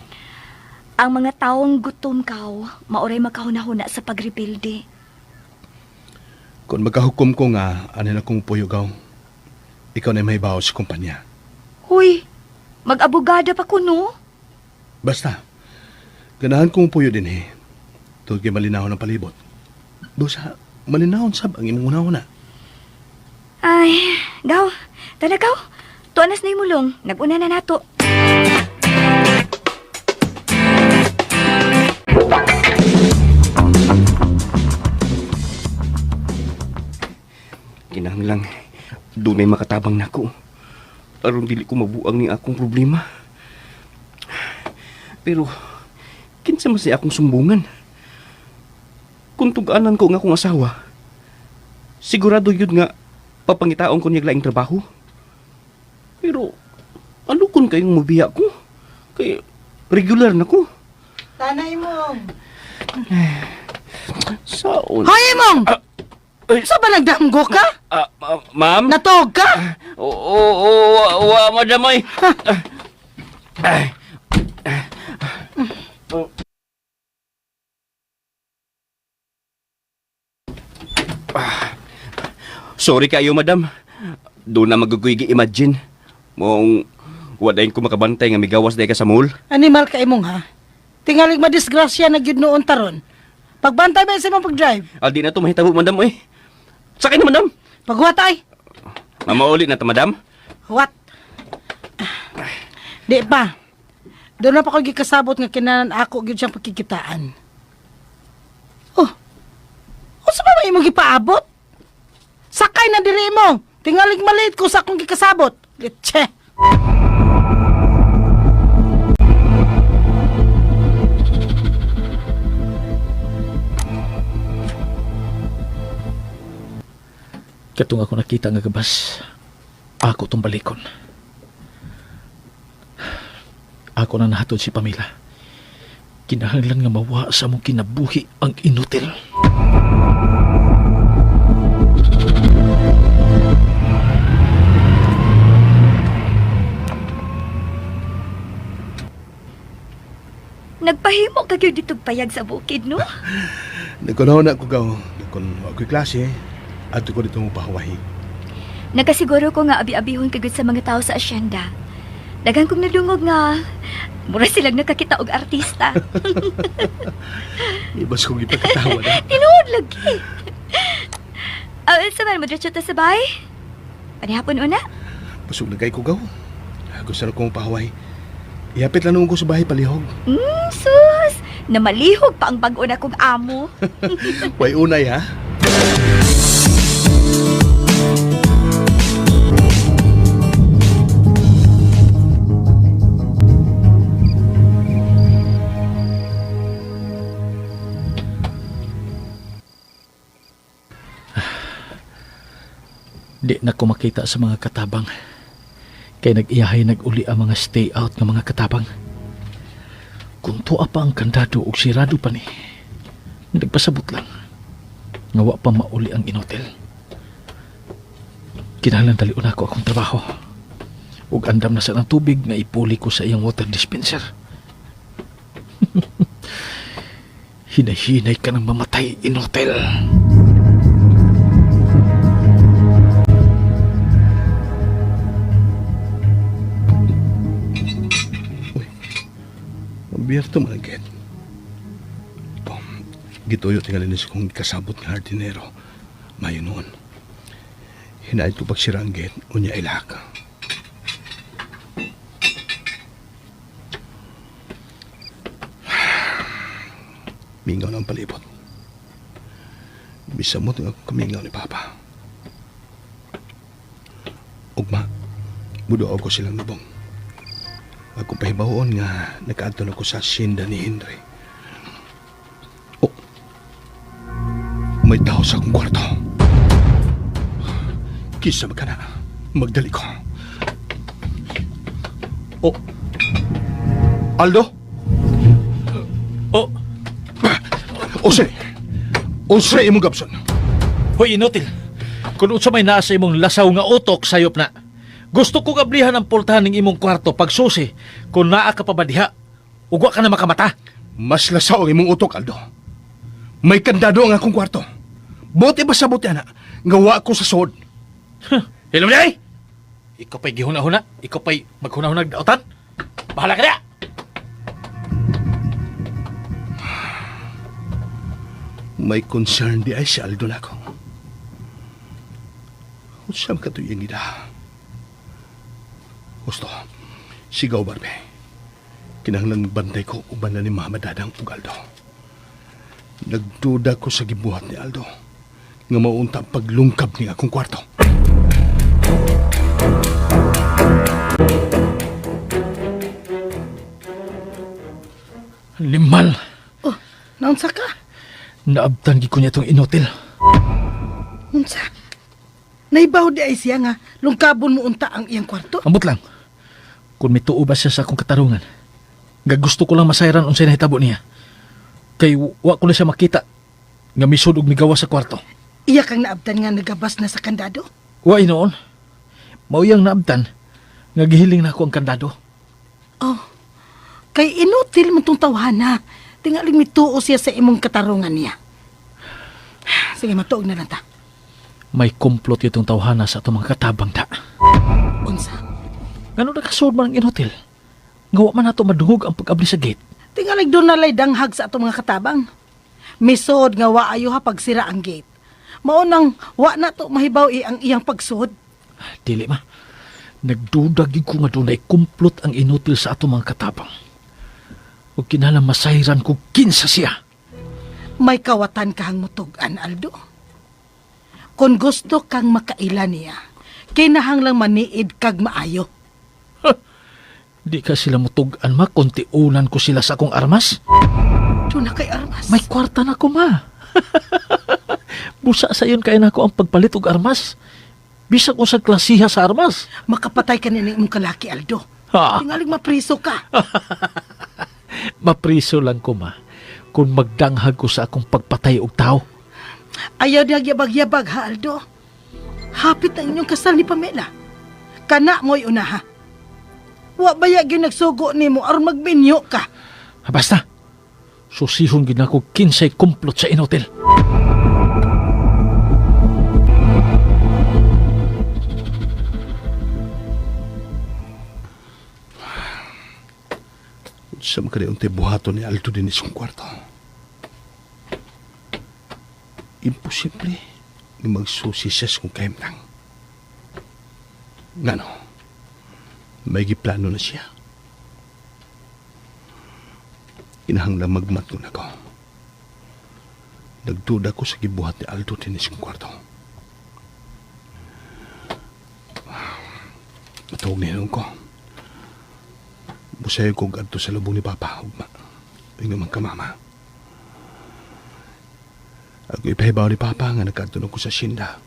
Ang mga taong gutom kaw, maoray makahuna-huna sa pagrebilde. Kung magkahukom ko nga, ano na kong puyo gaw. Ikaw na may bawo sa kumpanya. Huy, mag-abogada pa kuno. Basta, ganahan kong puyo din eh. Tugod kay malinahon ang palibot. Busa, malinahon sab ang imong una-una. Ay, gaw, tana gaw. Tuanas na imulong, nag-una na nato. Kinahanglang dunay makatabang nako. Aron dili ko mabuang ni akong problema. Pero kinsa man siya akong sumbungan? Kung tug-anan ko nga akong asawa, sigurado yun nga papangitaon ko niya laing trabaho. Pero ano kun kayong mubiya ko? Kay regular na ko. Tanay mo. Saon? Hoy, Imong! Ay. Sa ba nagdamgo ka? Ah, ma'am? Natuog ka? Oo, oo, wa, wa, madam ay. Ay. Ah. Sorry kayo, madam. Doon na magugoy imagine. Mong wadayin ko makabantay nga migawas day ka sa mall. Animal ka imong ha. Tingalig madisgrasya na gyud noon taron. Pagbantay ba sa imong pag-drive? Aldi na to mahitabo, madam oy. Sakay na, madam. Paghuwat ay. Mamauli na ta, madam. Huwat. Di pa. Doon na pa ko gikasabot nga kinanan ako gyud siyang pagkikitaan. Oh. Unsa ba may imong gipaabot? Sakay na diri mo. Tingalig malit ko sa akong gikasabot. Litche. Katong ako nakita nga gabas, ako tong balikon. Ako na nahatod si Pamela. Kinahanglan nga mawa sa mong kinabuhi ang inutil. Nagpahimo ka gyud dito payag sa bukid, no? Nagkunaw na ko gaw. Kung ako'y klase, ato ko dito mo pahawahi. Nakasiguro ko nga abi-abihon ka gyud sa mga tao sa asyenda. Daghan kong nadungog nga mura silang nakakita og artista. Ibas kong ipagkatawa na. Tinuod lagi. Ah, sa man mo diretso ta sa bahay? Panihapon una? Pasog na kay ko gaw. Gusto na kong pahawahi. Iapit lang noon ko sa bahay palihog. Sus, namalihog pa ang bag-o na kong amo. Way unay ha. Di na ko makita sa mga katabang. Kay nag-iyahay nag-uli ang mga stay out nga mga katabang. Kung tuwa pa ang kandado og sirado pa ni, nagpasabot lang. Nga wa pa mauli ang inotel. Kinahanglan dalion ako akong trabaho. Ug andam na sa ng tubig nga ipuli ko sa iyang water dispenser. Hinahinay ka ng mamatay, inotel. Abierto man ang gate. Oh, gituyo tingali ni sa kong kasabot nga hardinero. Mayo noon. Hinaid ko pagsira ang gate, unya ilak. Mingaw na ang palibot. Bisamot nga akong kamingaw ni Papa. Ugma, buduaw ko silang lubong. Ako pahibawoon nga nakaadto na ko sa asyenda ni Henry. Oh, may tao sa akong kwarto. Kisa magka na. Magdali ko. Oh. Aldo? Oh, Ose. Unsa imong gabson? Hoy, inutil. Kung unsa may naa sa imong lasaw nga utok, sayop na. Gusto kong ablihan ang portahan ng imong kwarto pagsusi kung naa ka pa ba diha. Ugwa ka na makamata. Mas lasaw ang imong utok, Aldo. May kandado ang akong kwarto. Buti ba sa buti, ana? Nga wa ko sa sod. Hilom niya eh! Ikaw pa'y gihuna-huna. Ikaw pa'y maghuna-hunag dautan. Bahala ka na! May concern di ay si Aldo na ako. Usam ka to yung ida. Gusto, sigaw barbe. Kinahanglan bantay ko uban na ni Mama Dadang ug Aldo. Nagduda ko sa gibuhat ni Aldo nga maunta ang paglungkab ni akong kwarto. Limal. Oh, naunsa ka? Naabtan gid ko niya itong inutil. Unsa? Naibaw di ay siya nga lungkabon mo unta ang iyang kwarto. Ambot lang. Kung mituo ba siya sa akong katarungan. Nga gusto ko lang masayran unsay nahitabo niya. Kay wa ko na siya makita. Nga misud og migawa sa kwarto. Iya kang naabtan nga nagabas na sa kandado. Wa noon. Mauyang naabtan nga gihiling na ako ang kandado. Oh, kay inutil mo tong tawhana. Tingaling mituo siya sa imong katarungan niya. Sige, matuog na lang ta. May komplot itong tawhana sa atong mga katabang ta. Unsa? Ngano nakasuod man ang inutil? Nga wa man nato madungog ang pag-abli sa gate. Tingalig doon nalay danghag sa atong mga katabang. Misod nga wa ayo ha pagsira ang gate. Mao nang wa na to mahibaw i ang iyang pagsuod. Dili ma. Nagduda gid ko nga dunay kumplot ang inutil sa atong mga katabang. Ug kinahanglan masayran ko kinsa siya. May kawatan kang mutugan, Aldo. Kung gusto kang makaila niya, kinahanglang maniid kag maayo. Di ka sila mutug-an ma, konti unan ko sila sa akong armas. Doon na kay armas. May kwarta na ko ma. Busa sa iyon kay nako ang pagpalit og armas. Bisag unsang klasiha sa armas. Makapatay ka ni imong kalaki, Aldo. Ha. Tingalig mapriso ka. Mapriso lang ko ma kung magdanghag ko sa akong pagpatay og tao. Ayaw niya yabag-yabag ha, Aldo. Hapit ang inyong kasal ni Pamela. Kana mo'y unaha. Wa baya gyud nagsugo nimo aron magminyo ka. Ha, basta. Susihon gid nako kinsay kumplot sa inotel. Sa mga untay buhaton ni Aldo din isang kwarto. Imposible ni magsusi siya sa kung kahimtang. Ngano, may giplano na siya. Kinahanglang magmatngon ako. Nagduda ko sa gibuhat ni Aldo din isang kwarto. Matawag niya ko. Busayo kong adto sa lubong ni Papa, ugma. Ingon man ka, Mama. Ako ipahibaw ni Papa nga nagkaadto na ko sa sinda.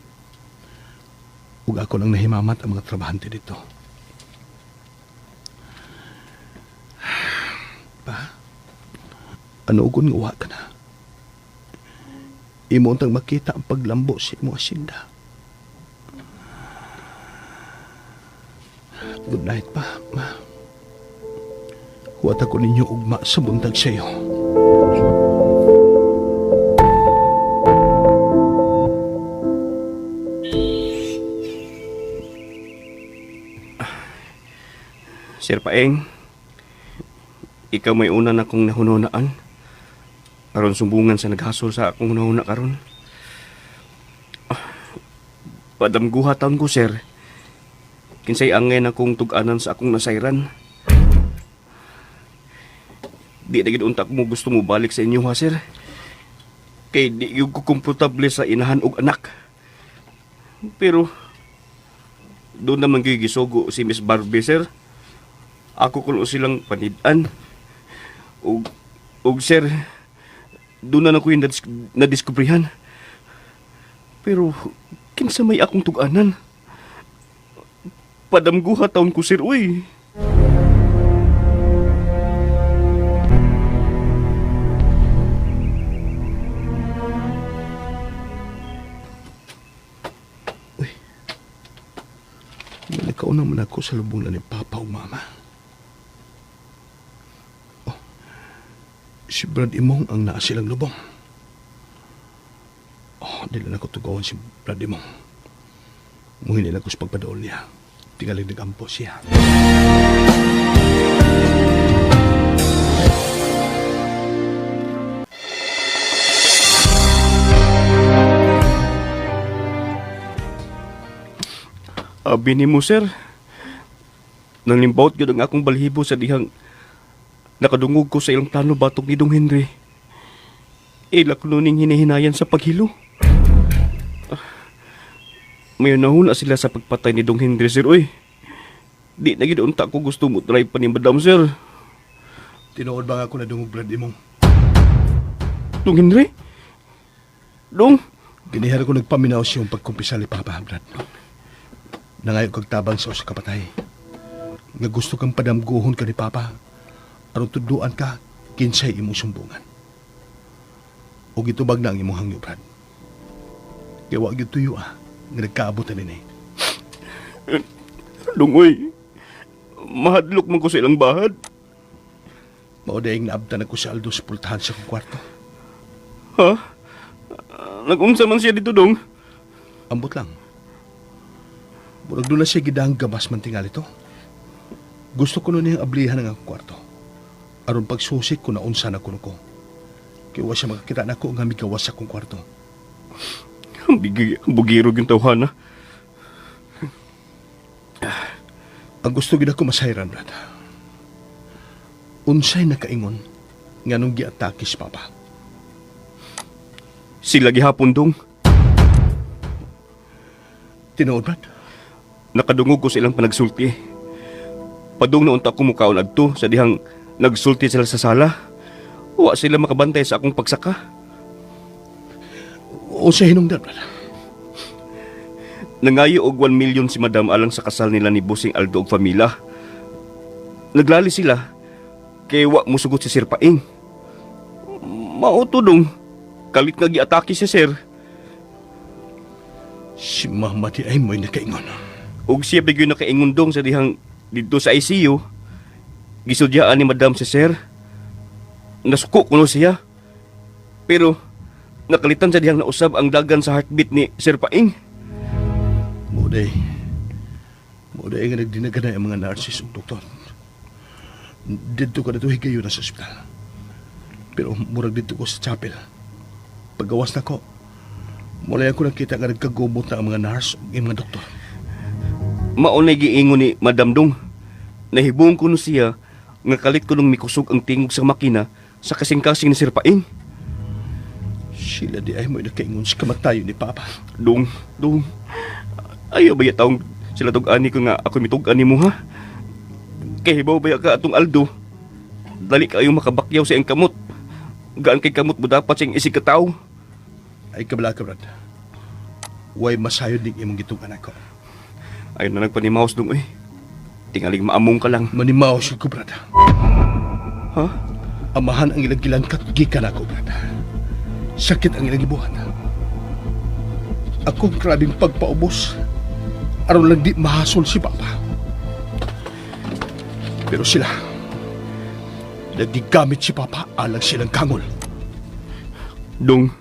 Ug ako lang nahimamat ang mga trabahante dito. Pa, ano ugon nga wa ka na? Imo untang makita ang paglambo sa imo asinda. Good night pa, ma. Huwat ako ninyo ugma sa buntag sa iyo. Sir Paeng, ikaw may una na kong nahunahunaan. Aron sumbungan sa naghasol sa akong hunahuna karon. Ah, padamguha taon ko, sir. Kinsay angay na kong tug-anan sa akong nasayran. Di na gid unta ko mo gusto mo balik sa inyo ha, sir. Kay di gyud ko komportable sa inahan og anak. Pero doon naman gyud gisugo si Miss Barbie, sir. Ako kuno silang panidan. Og sir, doon na ko yung nadiskubrihan. Pero kinsa may akong tug-anan. Padamguha taon ko sir, uy. Nauna man ako sa lubong na ni Papa o Mama. Oh, si Brad Imong ang naa silang lubong. Oh, dili na ko tugawan si Brad Imong. Muhili na ko sa pagpadaol niya. Tingaling nag-ampo siya. Abi nimo, sir. Nanglimbawt gyud ang akong balhibo sa dihang nakadungog ko sa ilang plano batok ni Dong Henry. Ila ko ning hinihinayan sa paghilo. May nahuna sila sa pagpatay ni Dong Henry, sir, oy. Di na gyud unta ko gusto mo drive pa ni Madam, sir. Tinuod ba nga ako nadungog, Brad Imong? Dong Henry? Dong? Ginihara ko nagpaminaw siyang pagkumpisal ni Papa, Brad. Nangayo kag tabang sa usa ka patay. Nga gusto kang padamguhon ka ni Papa. Aron tudluan ka, kinsay imong sumbungan. O gitubag na ang imong hangyo, Brad. Kaya wa gyud tuyo nga nagkaabot na nini. Dong, oy. Mahadlok man ko sa ilang bahad. Mao dayeng naabtan ako si Aldo sa pultahan sa akong kwarto. Ha? Nag-unsa man siya dito, Dong? Ambot lang. Murag doon na siya gidang gabas man tingali to. Gusto ko nun niyang ablihan ang akong kwarto. Aron pagsusik ko na unsa na kuno ko. Kaya wa siya makakita na ako nga migawas sa akong kwarto. Ang bugiro yung tawhana. Ang gusto gid ako masayran, Brad. Unsay nakaingon nga nung giatake si Papa. Sila gihapon, Dong. Tinuod, Brad? Nakadungog ko sa ilang panagsulti. Padung na unta ko mukaon adto sa dihang nagsulti sila sa sala. Wa sila makabantay sa akong pagsaka. Unsay hinungdan, Brad? Nangayo og 1 million si Madam alang sa kasal nila ni Busing Aldo og Famila. Naglali sila kay wa musugot si Sir Paing. Mao to, Dong. Kalit nga giatake si Sir. Si Mama di ay mo'y nakaingon. Og siya bigyo nakaingon, Dong, sa dihang didto sa ICU. Gisudyaan ni Madam si Sir. Nasuko kuno siya. Pero nakalitan sa dihang nausab ang dagan sa heartbeat ni Sir Paing. Moday. Moday nga nagdinaganay ang mga nurses ug doktor. Didto ka na to higayon na sa ospital. Pero murag didto ko sa chapel. Paggawas na ko, mulay ako nakita nga nagkagubot na ang mga nurse ug mga doktor. Maunay giingon ni Madam, Dong. Nahibong kuno siya nga kalit ko nung mikusog ang tingog sa makina sa kasing-kasing ni Sir Paing. Sila di ay mo'y nakaingon sa kamatayon ni Papa. Dong, Dong. Ayaw ba taong sila tug-ani ko nga ako mitug-ani mo, ha? Kay hibaw ba ka atong Aldo? Dali kayo makabakyaw sa iyang kamot. Gaan kay kamot mo dapat sa iyang isig kataw. Ay kabala ka, Brad. Way masayod ning imong gitug-an ako. Ayaw na nagpanimaos, Dong, eh. Tingaling maamong ka lang. Manimaos ko, Brad. Ha? Amahan ang ilang gilangkat gikan ako, Brad. Sakit ang ilang gibuhat. Akong grabing pagpaubos. Aron lang di mahasol si Papa. Pero sila, nagigamit si Papa alang silang kangol. Dong,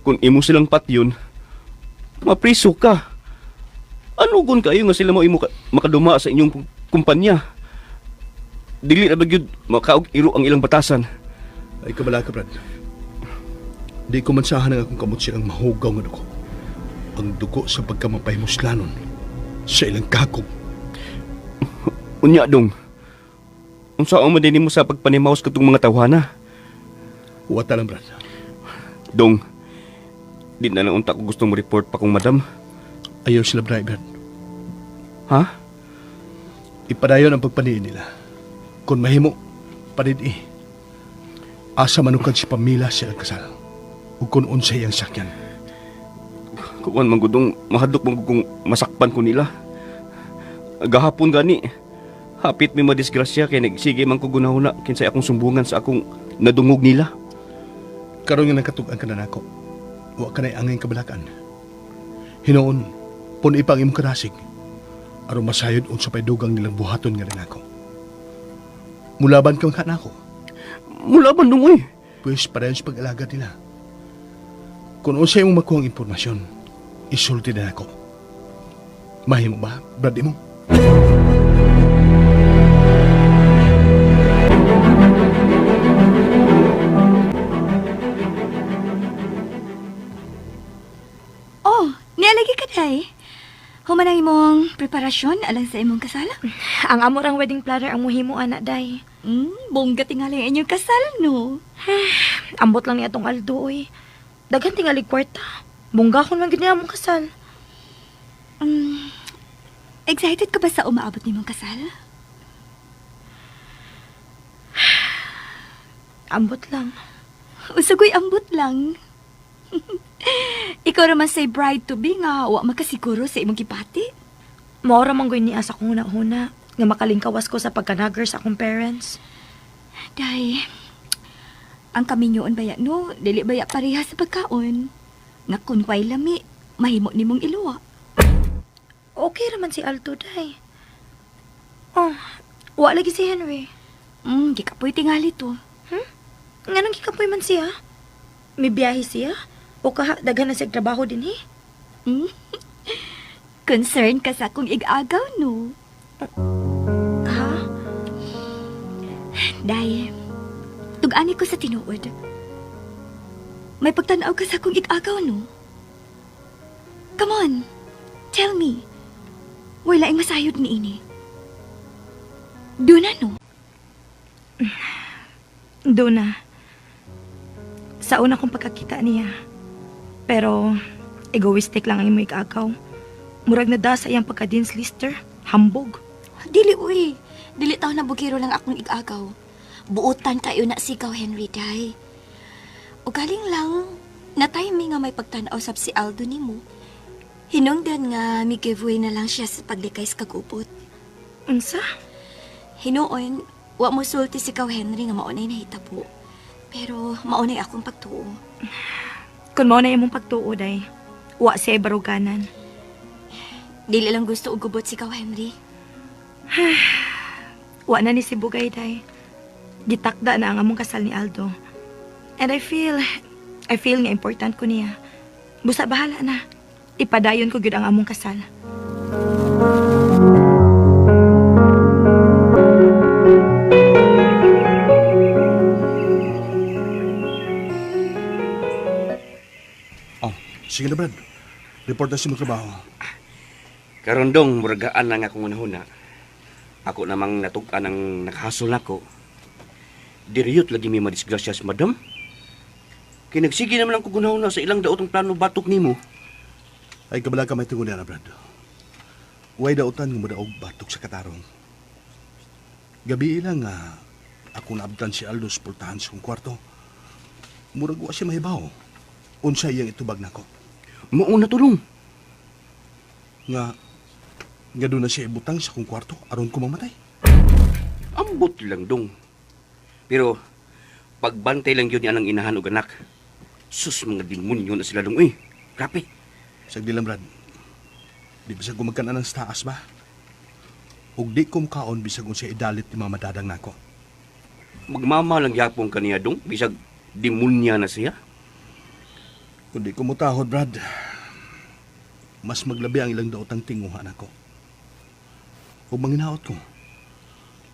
kung imo silang patyon, mapriso ka. Ano gun kayo nga sila mo imo makaduma sa inyong kumpanya? Dili na ba gyud makaog iro ang ilang batasan? Ay kabala ka, Brad. Di ko mansahan ang akong kamot silang mahugaw nga dugo. Ang dugo sa pagkamapahimuslanon sa ilang kakog. Unya, Dong. Unsa ang man dinhi mo sa pagpanimaos katong mga tawhana? Wata lang, Brad. Dong, di na lang unta ko gusto mo report pa kong madam. Ayaw sila, Brad. Ha? Ipadayon ang pagpaniin nila. Kung mahimo, panid-i. Asa manukad si Pamela sa ilang kasal. Ug kung unsay ang sakyan. Kuan man gudong mahadlok man gud kung masakpan ko nila. Gahapon gani. Hapit mi madisgrasya kay nagsige man ko gunahuna kinsay akong sumbungan sa akong nadungog nila. Karon nga nakatug-an ka na nako. Wa ka na'y angay kabalakan. Hinuon, pun-i pa ang imong kadasig. Aron masayod unsa pay dugang nilang buhaton nga rin ako. Mulaban kang kanako. Mulaban dong uy. Pwes pareho sa pag-alaga nila. Kung unsay imong makuha ang impormasyon, isulti na ako. Mahimo ba, brad mo? Oh, nialagi ka day. Human ang imong preparasyon alang sa imong kasal. Ang amo rang wedding planner ang muhimo ana day. Bongga tingali ang inyong kasal, no? Ambot lang ni atong Aldo oy. Daghan tingali kwarta. Bunggahon man gid niya among kasal. Mm, excited ka ba sa umaabot nimong kasal? Ambot lang. Usagoy ambot lang. Ikaw raman say bride to be nga wa makasiguro sa imong gipati. Mao ra man gyud niya sa akong huna-huna nga makalingkawas ko sa pagkanager sa akong parents. Day, ang kaminyoon baya no, dili baya pareha sa pagkaon. Nga kun way lami, mahimo nimong iluwa. Okay ra man si Aldo day. Oh, wa lagi si Henry. Gikapoy tingali to. Nganong gikapoy man siya? May biyahe siya? O kaha daghan na siya trabaho din eh? Mm. Concerned ka sa akong igagaw, no? Ha? Day, tug-ani ko sa tinuod. May pagtanaw ka sa akong igagaw, no? Come on, tell me. Wala ang masayod ni ini. Doon na, no? Doon na. Sa una kong pagkakita niya. Pero, egoistic lang ang imo igagaw. Murag na da sa iyang pagka-dean's lister. Hambog. Dili, uy. Dili taw na bugiro lang akong igagaw. Buotan kayo na sigaw, Henry, day. O galing lang, na timing nga may pagtanaw sab si Aldo nimo. Hinungdan nga mi giveaway na lang siya sa paglikay sa kagubot. Unsa? Hinuon, wa mo sulti si Kaw Henry nga maunay nahitabo. Pero maunay akong pagtuo. Kung mao na imong pagtuo, day. Wa siya baruganan. Dili lang gusto og gubot si Kaw Henry. Wa na ni si Bugay, day. Gitakda na ang among kasal ni Aldo. And I feel nga important ko niya. Busa bahala na. Ipadayon ko gyud ang among kasal. Oh, sige na, Brad. Report na sa imong trabaho. Karon dong muragaan lang akong unahuna. Ako namang natug-an ang nakahasol nako. Diriyot lagi mi madisgrasya si madam. Kay nagsige naman ang kugunahuna sa ilang daotong plano batok nimo. Ay, kabala ka may tungod na, Brad. Way dautan nga modaog batok sa katarong. Gabi ilang nga ako naabtan si Aldo sa pultahan sa kong kwarto. Murag wa siya mahibaw. Unsa iyang itubag nako. Mao na tulong. Nga nga doon na siya ibutang sa kong kwarto aron ko mamatay. Ambot lang dong. Pero pagbantay lang yun niya ang inahan og anak. Sus mga demonyo na sila dong uy. Grabe. Sagdi lang, Brad. Di bisag gumagkanan sa taas ba? Ug di ko mukaon bisag unsa idalit ni Mama Dadang nako. Magmama lang yapong kaniya dong bisag demonya na siya. Kung di ko mutahod, Brad, mas maglabi ang ilang daotang tinguhan ako. Ug manginaot ko,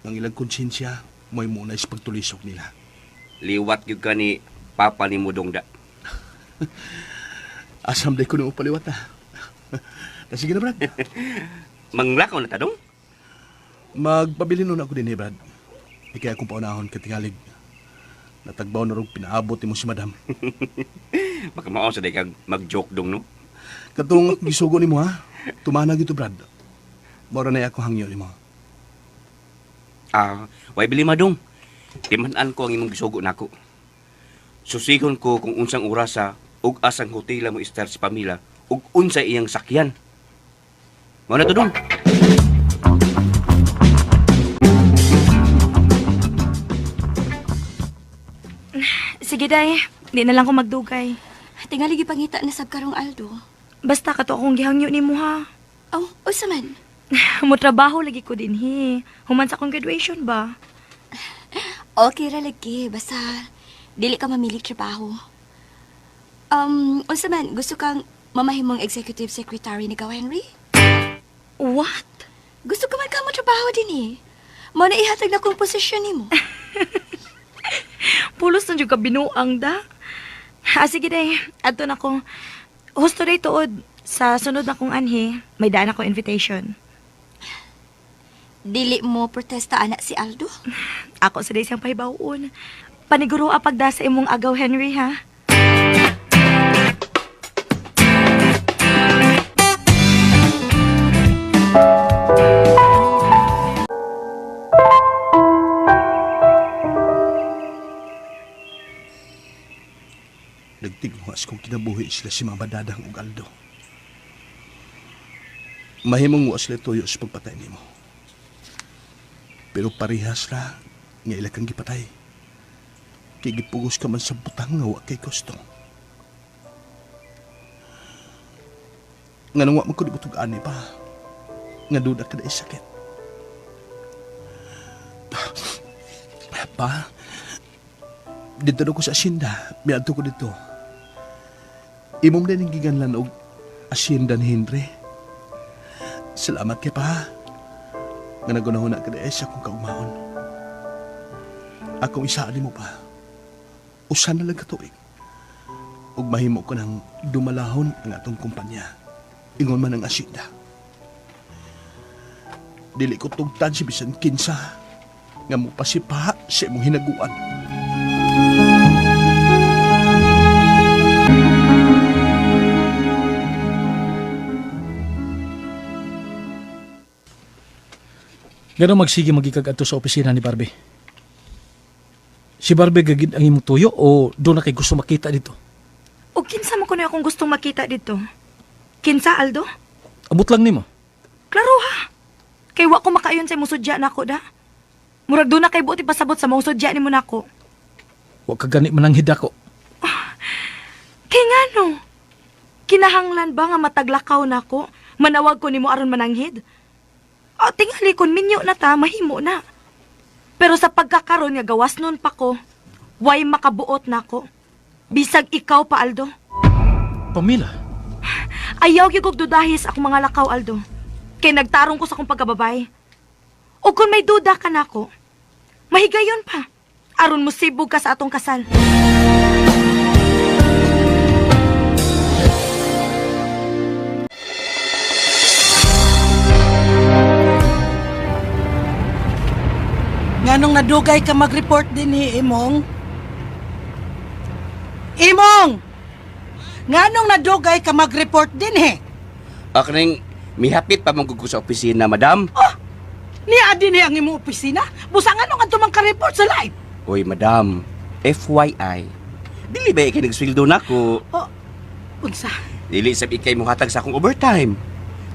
ang ilang konsensya may muna sa pagtulisok nila. Liwat gyud ka ni papa ni mo dong da. Asam day ko nung paliwat na. Na sige na, Brad. Manglakaw na ta dong. Magpabili nun ako din eh, Brad. Ikay akong paunahon katingalig. Natagbaw na rong pinaabot ni mo si Madam. Baka mao sa day kag mag-joke dong no. Katong gisugo ni mo ha. Tumana gito, Brad. Mora na ako hangyo ni mo. Ah, way bili madong. Timan-an ko ang imong gisugo nako. Susigon ko kung unsang orasa ug asang hotela mo istar si Pamela ug unsa iyang sakyan. Mao na to dong. Sige, day. Di na lang ko magdugay. Tingali gipangita na sab karong Aldo. Basta kato akong gihangyo nimo ha. Aw, usa man. Mo trabaho lagi ko dinhi. Human sa akong graduation ba? Okay ra lagi, basta dili ka mamilig trabaho. Unsa man, gusto kang mamahimong executive secretary ni Gaw Henry? What? Gusto ka man ka mo trabaho din eh. Mo na ihatag na kong posisyon nimo. Pulos na jud ka binuang da. Ah, sige day. Adto na ko. Husto day tuod. Sa sunod na kong anhi, may daan ako invitation. Dili mo protesta anak si Aldo? Ako sa day siyang pahibawon. Paniguro pagda sa imong agaw, Henry, ha? Nagtigwas kong kinabuhi sila si Mama Dadang ug Aldo. Mahimong wa sila tuyo sa pagpatay nimo. Pero parehas ra nga ila kang gipatay. Kay gipugos ka man sa butang nga wa kay gusto. Nga nang wa man ko di ani pa. Nga duda ka na sakit. Pa, dito na ko sa asyenda. Miadto ko dito. Imong din ang giganlan og asyenda ni Henry. Salamat kay pa. Nga nagunahon na ka na sa akong kaugmaon. Akong isaan mo pa. Usan na lang katuig. Ug mahimo ko ng dumalahon ang atong kumpanya. Ingon man ang asyenda. Dili ko tugtan si bisan kinsa nga mopasipa sa imong hinaguan. Ganun magsige magikag adto sa opisina ni Barbie. Si Barbie gagid ang imong tuyo o doon na kay gusto makita dito? O kinsa mo kuno akong gustong makita dito? Kinsa, Aldo? Abot lang nimo. Klaro ha. Kay wa ko makaayon sa imong sudya nako da. Murag doon na kay buot ipasabot sa mong sudya nimo nako. Wa ka gani mananghid ako. Kay ngano? Kinahanglan ba nga mataglakaw nako? Manawag ko nimo aron mananghid? O tingali kon minyo na ta, mahimo na. Pero sa pagkakaron nga gawas nun pa ko, way makabuot nako. Bisag ikaw pa, Aldo. Pamela, Ayaw gyud kog dudahis akong mga lakaw, Aldo. Kay nagtarong ko sa akong pagkababay. O kung may duda ka nako, mahigayon pa. Aron mo sibog ka sa atong kasal. Nganong nadugay ka mag-report din ni Imong? Imong! Nganong nadugay ka mag-report din he? Akaning mihapit pa man gud ko sa opisina, madam. Oh! Niya din ang imong opisina? Busa nganong adto man ka-report sa live? Uy, madam, FYI. Dili ba ikay nagsweldo nako? Oh, unsa? Dili sab ikay mohatag sa akong overtime.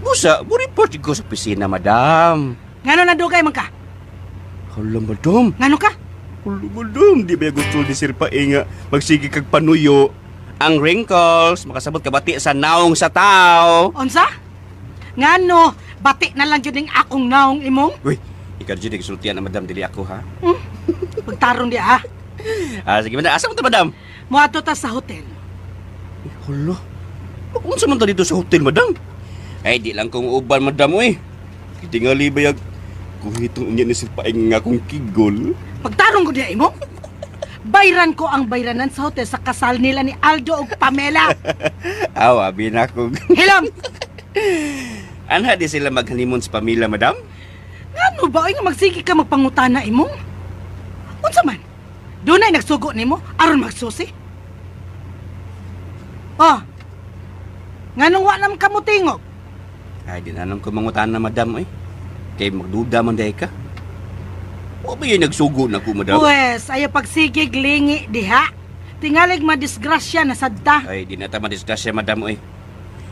Busa, mo-report ko sa opisina, madam. Ngano nadugay man ka? Hala, madam. Ngano ka? Hala, madam. Di ba gusto ni Sir Pae nga magsige kag panuyo? Ang wrinkles, makasabot ka bati sa naong sa tao. Unsa? Ngano bati na lang jud ning akong naong imong? Uy, ikaw jud nagsultian na madam dili ako ha. Pagtarong di ah. Ah, sige madam, asa mo ta madam? Moadto ta sa hotel. Eh, hala. Unsa man ta dito sa hotel, madam? Ay, di lang kong uban, madam, uy. Kitingali bayag kuhitong unya ni Sir Paeng nga akong kigol. Pagtarong ko diha imong. Bayran ko ang bayranan sa hotel sa kasal nila ni Aldo ug Pamela. Aw, abi na ko. Hilom! Anha di sila mag-honeymoon sa pamilya, madam? Ngano ba oy nga magsige ka magpangutana imong? Unsa man? Dunay nagsugo nimo aron magsusi? Oh. Nganong wa nam kamutingog? Ay, di na lang ko mangutana, madam, uy. Kay magduda man dahi ka. Wa ba yun nagsugo na ko, madam? Pwes, ayaw pagsigig lingi diha. Tingalig madisgrasya na sadta. Ay, di na ta madisgrasya, madam, uy.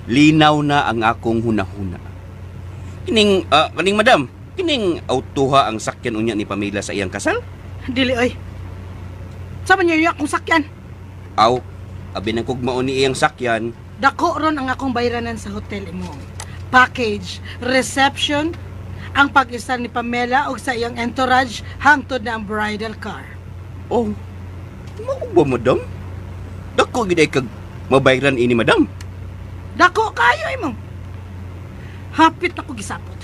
Linaw na ang akong hunahuna. Kining, kaning madam, kining autuha ang sakyan unya ni Pamela sa iyang kasal? Dili oy. Sa man niyo akong sakyan? Aw, abi nang kugmao ni iyang sakyan. Dako ron ang akong bayranan sa hotel imo. Package, reception, ang pag-isal ni Pamela og sa iyang entourage hangtod na ang bridal car. Oh, mao ba, madam? Dako gid ay kag mabayran ini, madam. Dako kayo imong. Hapit ako gisapot.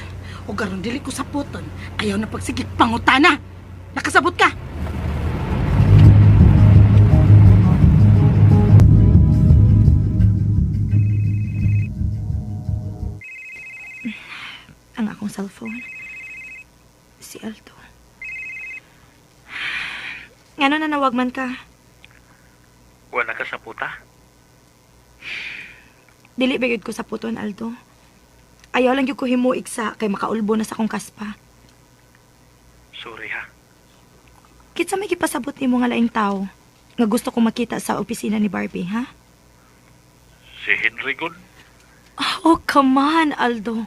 O garon dili ko saputon. Ayaw na pagsigig pangutana. Nakasabot ka. Ang akong cellphone. Si Aldo. Ngano nanawag man ka? Wala ka sa puta? Dili ba gyud ko sa puton, Aldo? Ayaw lang gyud ko himuig sa kay makaulbo na sa akong kaspa. Sorry ha. Kitsa may gipasabot nimo nga laing tao nga gusto kong makita sa opisina ni Barbie, ha? Si Henry Gun? Oh, come on, Aldo.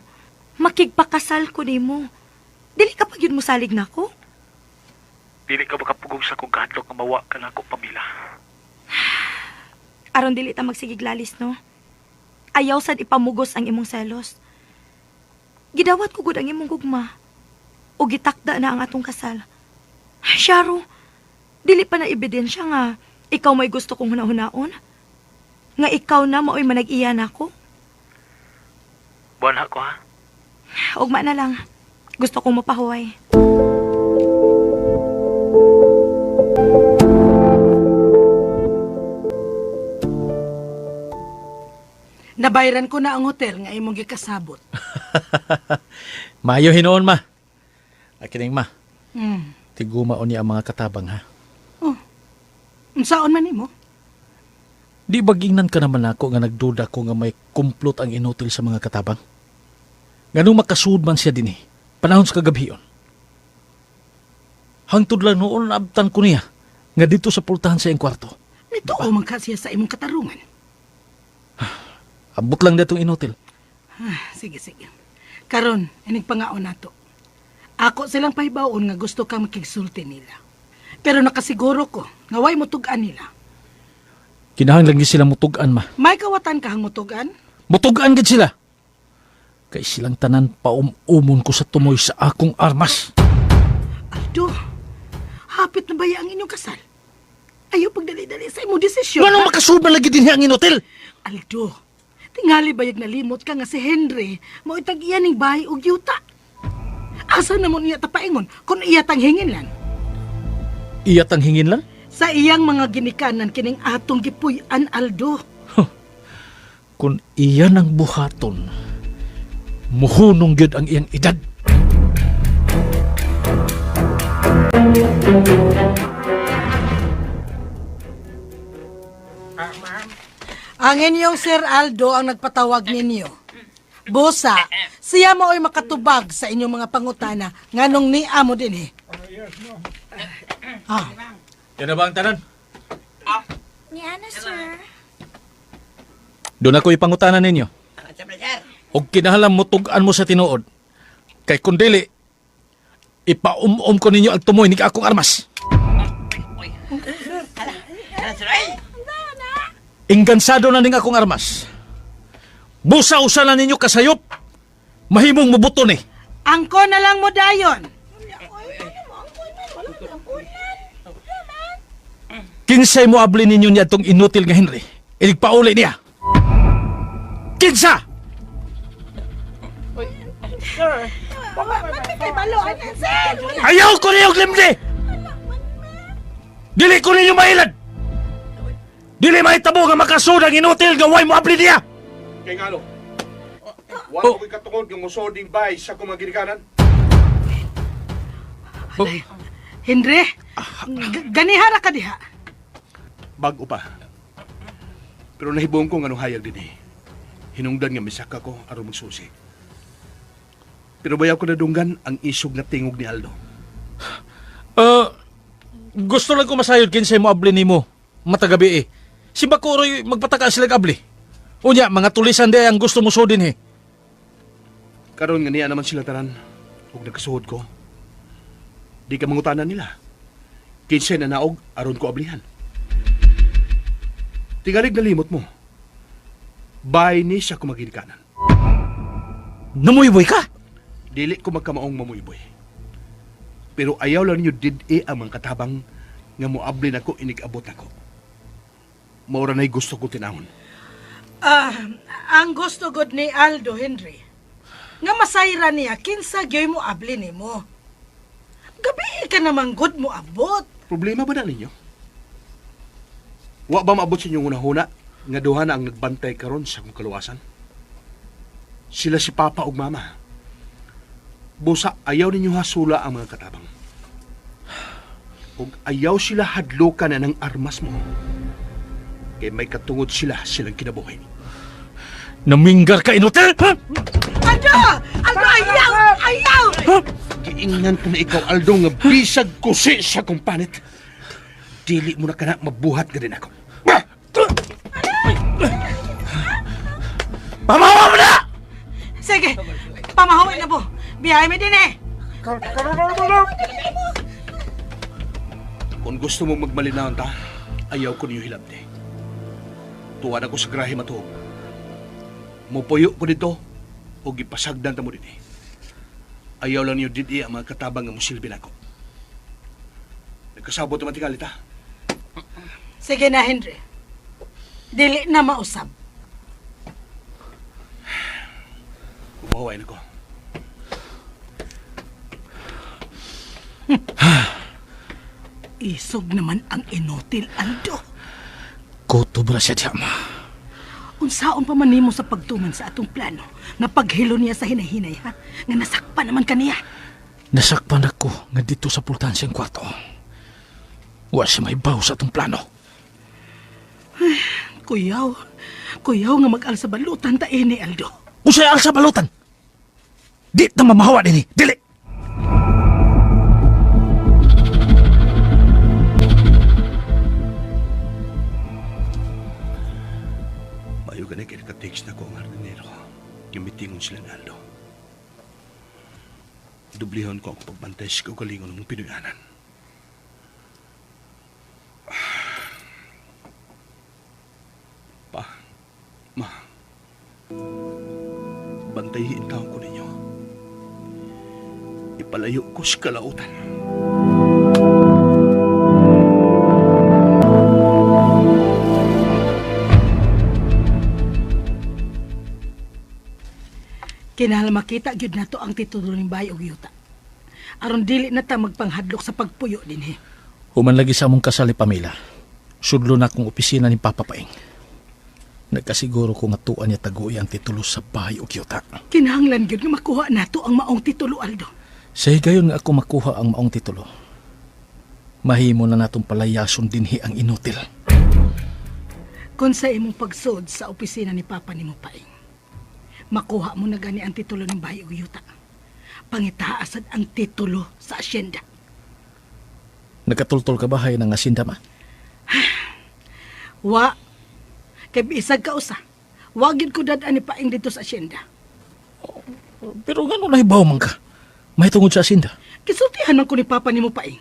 Makigpakasal ko nimo. Dili ka pa gyud mosalig nako. Dili ka makapugong sa kong kahadlok nga mawa ka na ako, Pamela. Aron dili ta magsigiglalis, no? Ayaw sad ipamugos ang imong selos. Gidawat ko gud ang imong gugma. O gitakda na ang atong kasal. Ay, Sharo, dili pa na ebidensya nga ikaw may gusto kong hunahunaon. Nga ikaw na maoy manag-iya nako. Buwan ko ha. Ugma na lang. Gusto kong mapahuway. Nabayran ko na ang hotel nga imong gikasabot. Maayo hinuon ma. Akining ma. Hmm. Tiguma niya ang mga katabang ha. Oh. Unsaon man nimo? Di ba gingnan ka naman ako nga nagduda ko nga may kumplot ang inutil sa mga katabang? Nganong makasud man siya dinhi, panahon sa kagabhion. Hangtod lang noon naabtan ko niya nga dito sa pultahan sa iyang kwarto. Nituo man ka siya sa imong katarungan. Abot lang datong inutil. Ah, sige, sige. Karon, inig pangaon nato. Ako silang pahibaon nga gusto kang makigsulti nila. Pero nakasiguro ko nga way mutug-an nila. Kinahanglan gyud sila mutug-an ma. May kawatan ka hang mutug-an? Mutug-an gid sila. Kay silang tanan paum-umon ko sa tumoy sa akong armas. Aldo, hapit na baya ang inyong kasal? Ayaw pagdali-dali sa imong desisyon. Nganong ha? makasud man lagi dinhi ang inutil? Aldo, tingali bayag nalimot ka nga si Henry mao itag iya ning bahay og yuta. Asa na mo niya tapaingon kung iya tang hingin lang? Iyat ang hingin lang? Sa iyang mga ginikanan kining atong gipuy-an, Aldo. Kung iyan ang buhaton, muhunong gyud ang iyang edad. Ang inyong Sir Aldo ang nagpatawag ninyo. Busa, siya mao'y makatubag sa inyong mga pangutana nganong ni amo din eh. Ah, Yan na ba ang tanan? Ni Ana, sir. Doon ako ipangutanan ninyo. Og kinahanglan mo tug-an mo sa tinuod. Kay kung dili, ipaum-um ko ninyo ang tumoy ni akong armas. Inggansado na ning akong armas. Busa-usa na ninyo kasayop. Mahimong mubuto ni. angko na lang mo dayon. Kinsay mo abli ninyo niya itong inutil nga Henry. Iligpauli niya. Kinsa! Ayaw ko niyo limdi! Dili ko ninyo mailad! Dili mahitabo nga makasud ang inutil nga way mo abli niya! Kay ngano? Wala ko'y katungod nga mosoding bay sa akong mga ginikanan. Henry, ganihara ka diha. Bago pa. Pero nahibong ko nga anong hayag din eh. Hinungdan nga misaka ko aron magsusi. Pero bayaw ko nadunggan ang isog nga tingog ni Aldo. Gusto lang ko masayod kinsay mo abli nimo matagabi eh. Si Bakuroy magpataka sila abli. Unya, mga tulisan di ang gusto mo sudin eh. Karon nga niya naman sila tanan ug nagkasuhod ko. Di ka mangutanan nila. Kinsay na naog aron ko ablihan. Tingalig nalimot mo. Bay ni siya kumaginikanan. Namuyboy ka? Dili ko magkamaong mamuyboy. Pero ayaw lang ninyo did-e ang mga katabang nga moabli nako inig-abot nako. Maura na'y gusto ko tinahon. Ah, ang gusto gud ni Aldo Henry. Nga masayra niya kinsa gyoy mo abli nimo. Gabi ka naman gud mo abot. Problema ba na ninyo? Wa ba maabot sa inyong hunahuna nga duha na ang nagbantay karon sa akong kaluwasan? Sila si Papa ug Mama. Busa ayaw ninyo hasula ang mga katabang. Ug ayaw sila hadlukan na ng armas mo. Kay may katungod sila silang kinabuhi. Naminggar ka, inutil! Ha? Aldo! Aldo, ayaw! Ayaw! Giingnan ko na ikaw, Aldo, nga bisag kusi sa kong panit. Dili mo na kana mabuhat ka din ako. Pamawa mo na! Sige, pamahawin na po. Biyahe mi din eh. Kung gusto mo magmalinaw ta, ayaw ko niyo hilabti. Tuwan ako sa grahe matuog. Mupuyo ko dito o gipasagdan ta mo dinhi. Ayaw lang niyo didi ang mga katabang nga musilbi nako. Nagkasabot naman tingali ta. Sige na, Henry. Dili na mausab. Kumaway na ko. Isog naman ang inutil, Aldo. Kutob na siya diya, ma. Unsaon pa man nimo sa pagtuman sa atong plano nga paghilo niya sa hinahinay, ha? Nga nasakpan naman kaniya. Nasakpan ako nga dito sa pultahan siyang kwarto. Wa siya may baw sa atong plano. Kuyaw, kuyaw nga mag-al sa balutan ta ini, Aldo. Usay al sa balutan! Di ta mamahawa dinhi, dili! Mayo gani kay naka-text na ko ang hardinero. Gimitingon sila ni Aldo. Dublihon ko ang pagbantay sa kaugalingon ng Pinoyanan. Pa, ma, bantayin taon ko ninyo. Ipalayo ko sa kalautan. Kinahanglan makita gyud nato ang titulo ning bahay og yuta. Aron dili na ta magpanghadlok sa pagpuyo dinhi. Human lagi sa among kasal ni Pamela. Sudlo na akong opisina ni Papa Paing. Nagkasiguro ko nga tuan niya taguy ang titulo sa bahay o yuta. Kinahanglan gyud nga makuha nato ang maong titulo, Aldo. Sa higayon nga ako makuha ang maong titulo. Mahimo na natong palayason dinhi ang inutil. Kung sa imong pagsud sa opisina ni Papa nimo Paing, makuha mo na gani ang titulo ng bahay ug yuta. Pangitaasad ang titulo sa asyenda. Nagkatultol ka ba hay ng asinda ma? Wa. Kay bisag ka usa. Wa gyud ko dad-an ni Paing dito sa asyenda. Pero ngano nahibaw man ka? May tungod sa asinda. Kisultihan man ko ni Papa nimo Paing.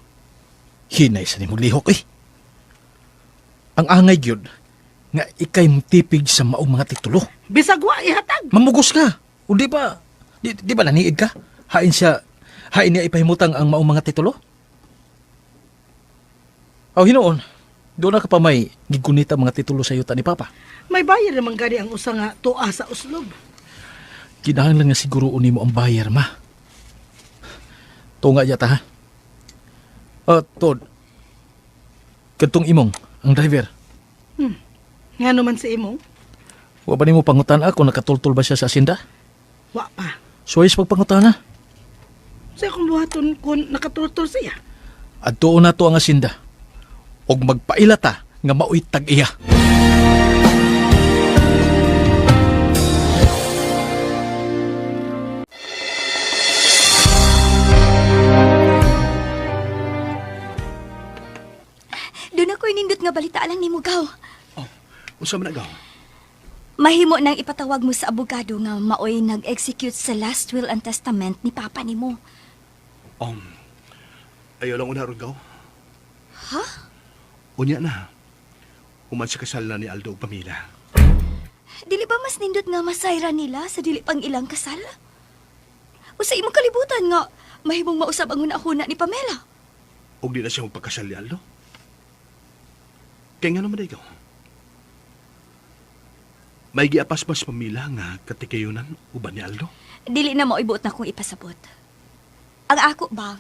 Hinay sa nimong lihok eh. Ang angay gyud nga ikay tipig sa maong mga titulo. Bisag wa ihatag. Mamugos ka. O di ba? Di ba naniid ka? Hain siya, hain niya ipahimutang ang maong mga titulo? Aw hinuon, doon na ka pa may gigunita mga titulo sa yuta ni Papa. May bayar naman gani ang usa nga tuwa sa uslob. Kinahanglan nga siguro nimo ang bayar, ma. Tunga yata, ha? Tod. Kadtong imong, ang driver. Nga naman sa imong? Wa ba nimo pangutan ako nakatultol ba siya sa asinda? Wa pa. Suway sa pagpangutana. Sa akong buhaton kung nakatultol siya. Adtuon na to ang asinda. Og magpaila ta nga maoy tag-iya. Doon ako inindot nga balita lang ni Mugaw. Oh, unsa man agaw? Mahimo nang ipatawag mo sa abogado nga maoy nag-execute sa last will and testament ni Papa nimo. Ayaw lang una ron gaw. Ha? Unya na. Human sa kasal na ni Aldo ug Pamela. Dili ba mas nindot nga masayra nila sa dili pang ilang kasal? O sa imong kalibutan nga mahimong mausab ang hunahuna ni Pamela. Og di na siya magpakasal ni Aldo. Kaya nga naman ikaw. May giapas mas pamila nga katikayunan uban ni Aldo. Dili na mao'y buot na kong ipasabot. Ang ako ba,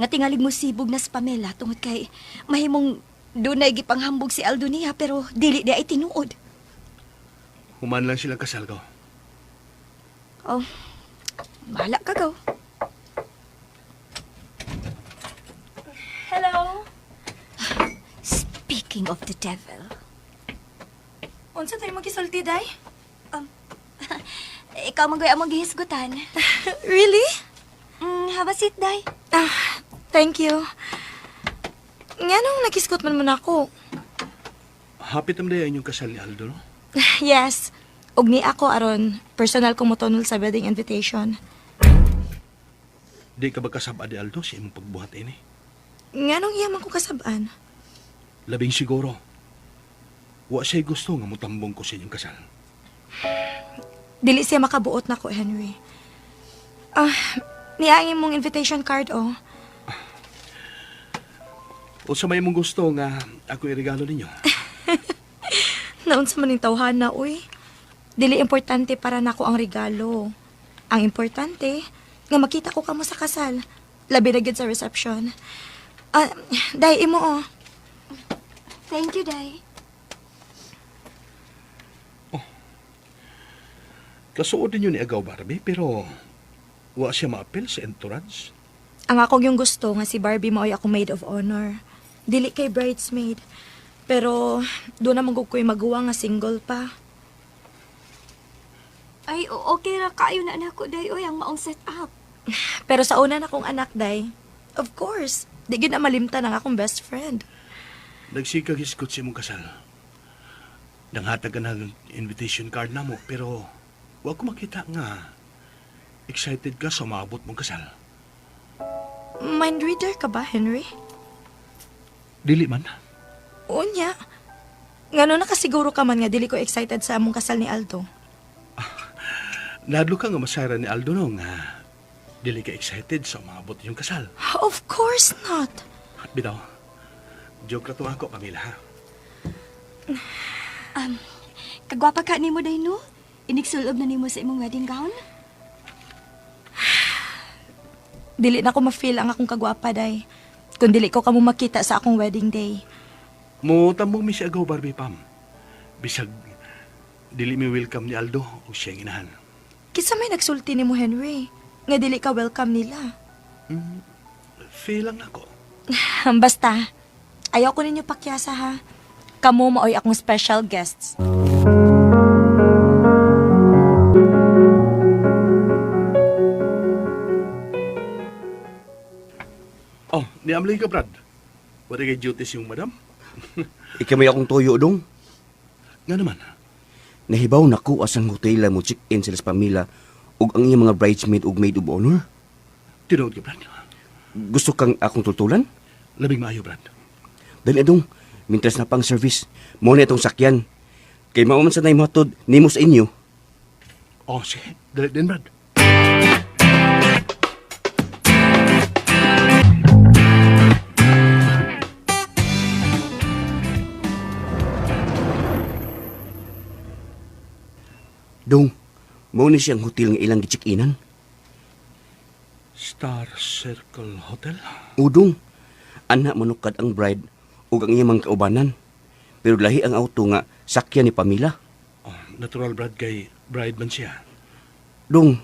nga tingalig mo sibog na si Pamela tungod kay mahimong dunay gipanghambog si Aldo niya pero dili di ay tinuod. Human lang sila kasal ko. Oh, bahala ka gaw. Hello? Speaking of the devil, Unsa tayo magisulti, Day? ikaw man gay among gihisgutan. Really? Have a seat, Day. Ah, thank you. Nga nung nagisgot man mo na ako. Hapit ang daya inyong kasal ni Aldo, no? Yes. Og ni ako aron personal kong motonol sa wedding invitation. Di ka ba kasab ni Aldo sa imong pagbuhat ini? Nga nung iya man ko kasab-an. Labing siguro. Wa siya'y gusto nga mutambong ko sa inyong kasal. Dili siya makabuot nako, Henry. Ah, niangin mong invitation card, oh. O sa may mong gusto nga ako iregalo ninyo. Naunsa man ning tawhana, uy. Dili importante para nako ang regalo. Ang importante, nga makita ko kamo sa kasal. Labi na gyud sa reception. Ah, Day, imo oh. Thank you, Day. Kasuod ninyo ni Agaw Barbie pero wa siya maapil sa entourage. Ang akong yung gusto nga si Barbie mao'y akong maid of honor. Dili kay bridesmaid. Pero doon naman gud ko'y magawa nga single pa. Ay, okay ra kaayo na anak ko, Day. Oy, ang maong set up. Pero sa una na kong anak, Day, of course, di gyud na malimtan ang akong best friend. Nagsikag hisgot sa imong kasal. Nanghatag ka ng invitation card namo pero wa ko makita nga excited ka sa maabot mong kasal. Mind reader ka ba, Henry? Dili man. Unya. Ngano nakasiguro ka man nga dili ko excited sa among kasal ni Aldo. Nahadlok ka nga masayra ni Aldo no nga dili ka excited sa maabot yung kasal. Of course not. Bitaw, joke ra to ako, Pamela ha. Kagwapa ka nimo, Day, no? Iniksulob na nimo sa imong wedding gown? Dili na ko ma-feel ang akong kagwapa, Day. Kung dili ko kamo makita sa akong wedding day. Mo tambong mi si Agaw Barbie Pam. Bisag dili mi welcome ni Aldo o siyang inahan. Kinsa may nagsulti nimo, Henry? Nga dili ka welcome nila. Feel lang nako. Basta, ayaw ko ninyo pakyasa ha. Kamo maoy akong special guests. Oh, niamlay ka Brad. Wala kay duties yung madam. Ikaw may akong tuyo dong. Nga naman. Nahibaw na ko asang hotel mo check-in sila sa pamilya ug ang iyang mga bridesmaid ug maid of honor. Tinuod ka Brad. Gusto kang akong tultulan? Labing maayo Brad. Dali adong, mintres na pang service. Mo na itong sakyan. Kay mao man sa nay matod nimo sa inyo. Oh, sige. Dali din Brad. Dong, mao ni siyang hotel nga ilang gi-check-inan. Star Circle Hotel. Udong, anak manukad ang bride ug ang iyang mga kaubanan. Pero lahi ang auto nga sakyan ni Pamela. Oh, natural Brad kay bride man siya. Dong,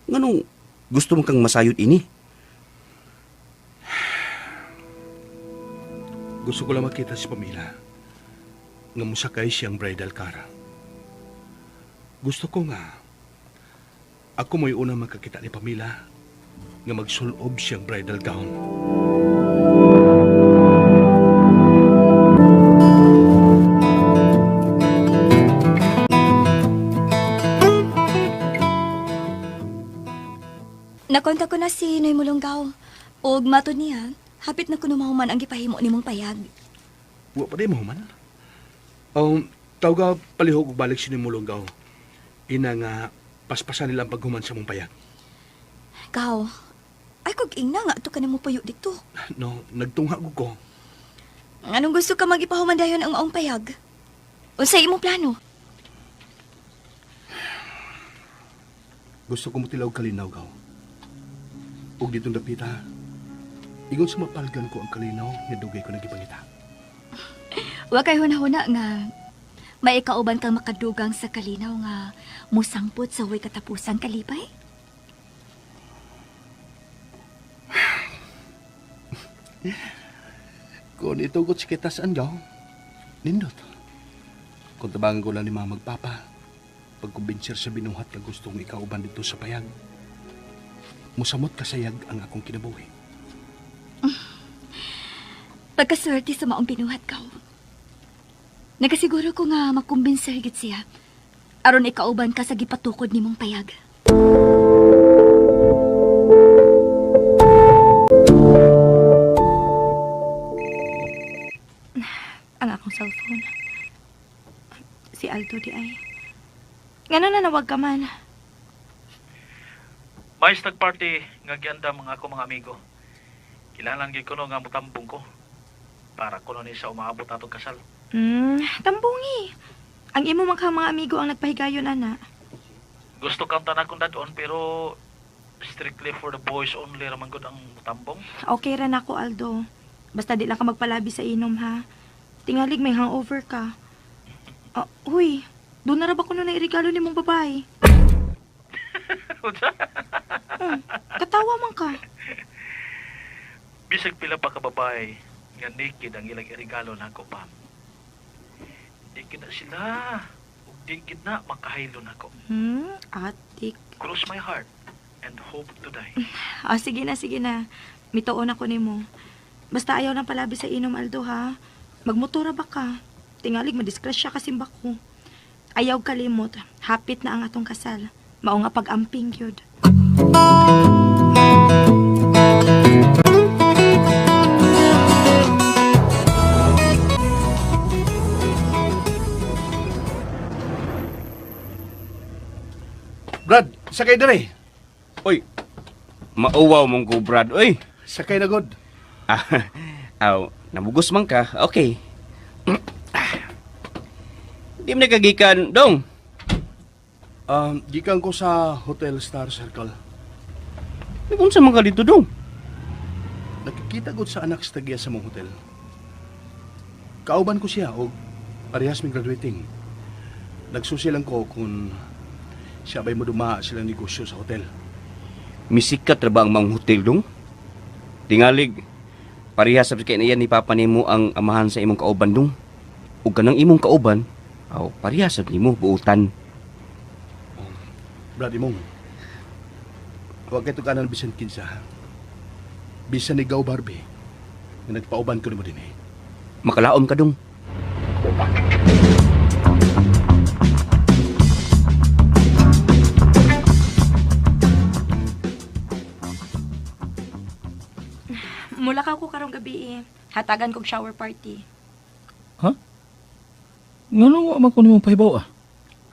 nganong gusto mo kang masayod ini? Gusto ko lang makita si Pamela nga musakay siyang bridal car. Gusto ko nga ako mo'y unang makakita ni Pamela nga magsulob siyang bridal gown. Nakontak ko na si Noy Mulonggaw. Og matod niya, hapit na kuno mahuman ang gipahimo nimong payag. Wa pa di mahuman. Tawga palihog og balik si Mulonggaw. Ina nga paspasan nila ang paghuman sa mong payag. Kaw, ay kog ingna nga ato ka na mo payo dito. No, nagtungha ko ko. Anong gusto ka magipahuman dayon ang maong payag? Unsay imong plano? Gusto ko mo tilaw kalinaw, gaw. Ug ditong dapita, ingon sa mapalgan ko ang kalinaw nga dugay ko nagipangita. Wa kay hunahuna nga may kauban kang makadugang sa kalinaw nga musangpot sa way katapusan kalipay? Kung itugot si kitasan, gaw, nindot. Kung tabangan ko lang ni mama magpapa, pagkumbinser sa binuhat ka gustong ikauban dito sa payag, musamot kasayag ang akong kinabuhi. Pagkaswerte sa maong binuhat ka. Nagasiguro ko nga makumbinser gid siya. Aron ikauban ka sa gipatukod nimong payag. Ang akong cellphone. Si Aldo di ay. Ngano na nawag ka man? May stag party nga gianda mga ako mga amigo. Kinahanglan gyud kuno nga mutambong ko para kuno ni sa umaabot natong kasal. Tambungi. Ang imo man kang mga amigo ang nagpahigayon ana. Gusto kang tanan kong dadon pero strictly for the boys only ra man gud ang mutambong. Okay ra nako Aldo. Basta di lang ka magpalabi sa inom ha. Tingalig may hangover ka. Ah, huy, doon na ra ba kuno na iregalo ni mong babae? Katawa man ka. Bisag pila pa ka babae nga naked ang ilang irigalo nako pam. Di gid na sila ug di gid na makahaylo nako. Atik. Cross my heart and hope to die. Ah, sige na, sige na. Mituon ako nimo. Basta ayaw lang palabi sa inom, Aldo, ha? Magmotora ba ka? Tingalig, madisgrasya ka simba ko. Ayaw kalimot. Hapit na ang atong kasal. Mao nga pag-amping yun. Brad, sakay dire. Oy, mauwaw mong ko, Brad. Oy, Sakay na god. ah, aw, namugos man ka. Okay. Di mo nagagikan, dong. Gikan ko sa Hotel Star Circle. Unsa man ka dito, dong? Nakikita gud sa anak sa tagiya sa mong hotel. Kauban ko siya og parehas mi graduating. Nagsusi lang ko kung siya ba'y moduma silang negosyo sa hotel. Misikat ra ba ang maong hotel, dong? Tingalig, parehas sa kay niya ni Papa nimo ang amahan sa imong kauban, dong. Ug kanang imong kauban, aw, parehas sa nimo buutan. Brad imong, huwag kay tuganan bisan kinsa. Ha? Bisan ni Gaw Barbie, nga nagpauban ko nimo din eh. Makalaom ka, dong. Mula ka ko karong gabi eh. Hatagan kog shower party. Ngano wa man ko nimo pahibaw ah?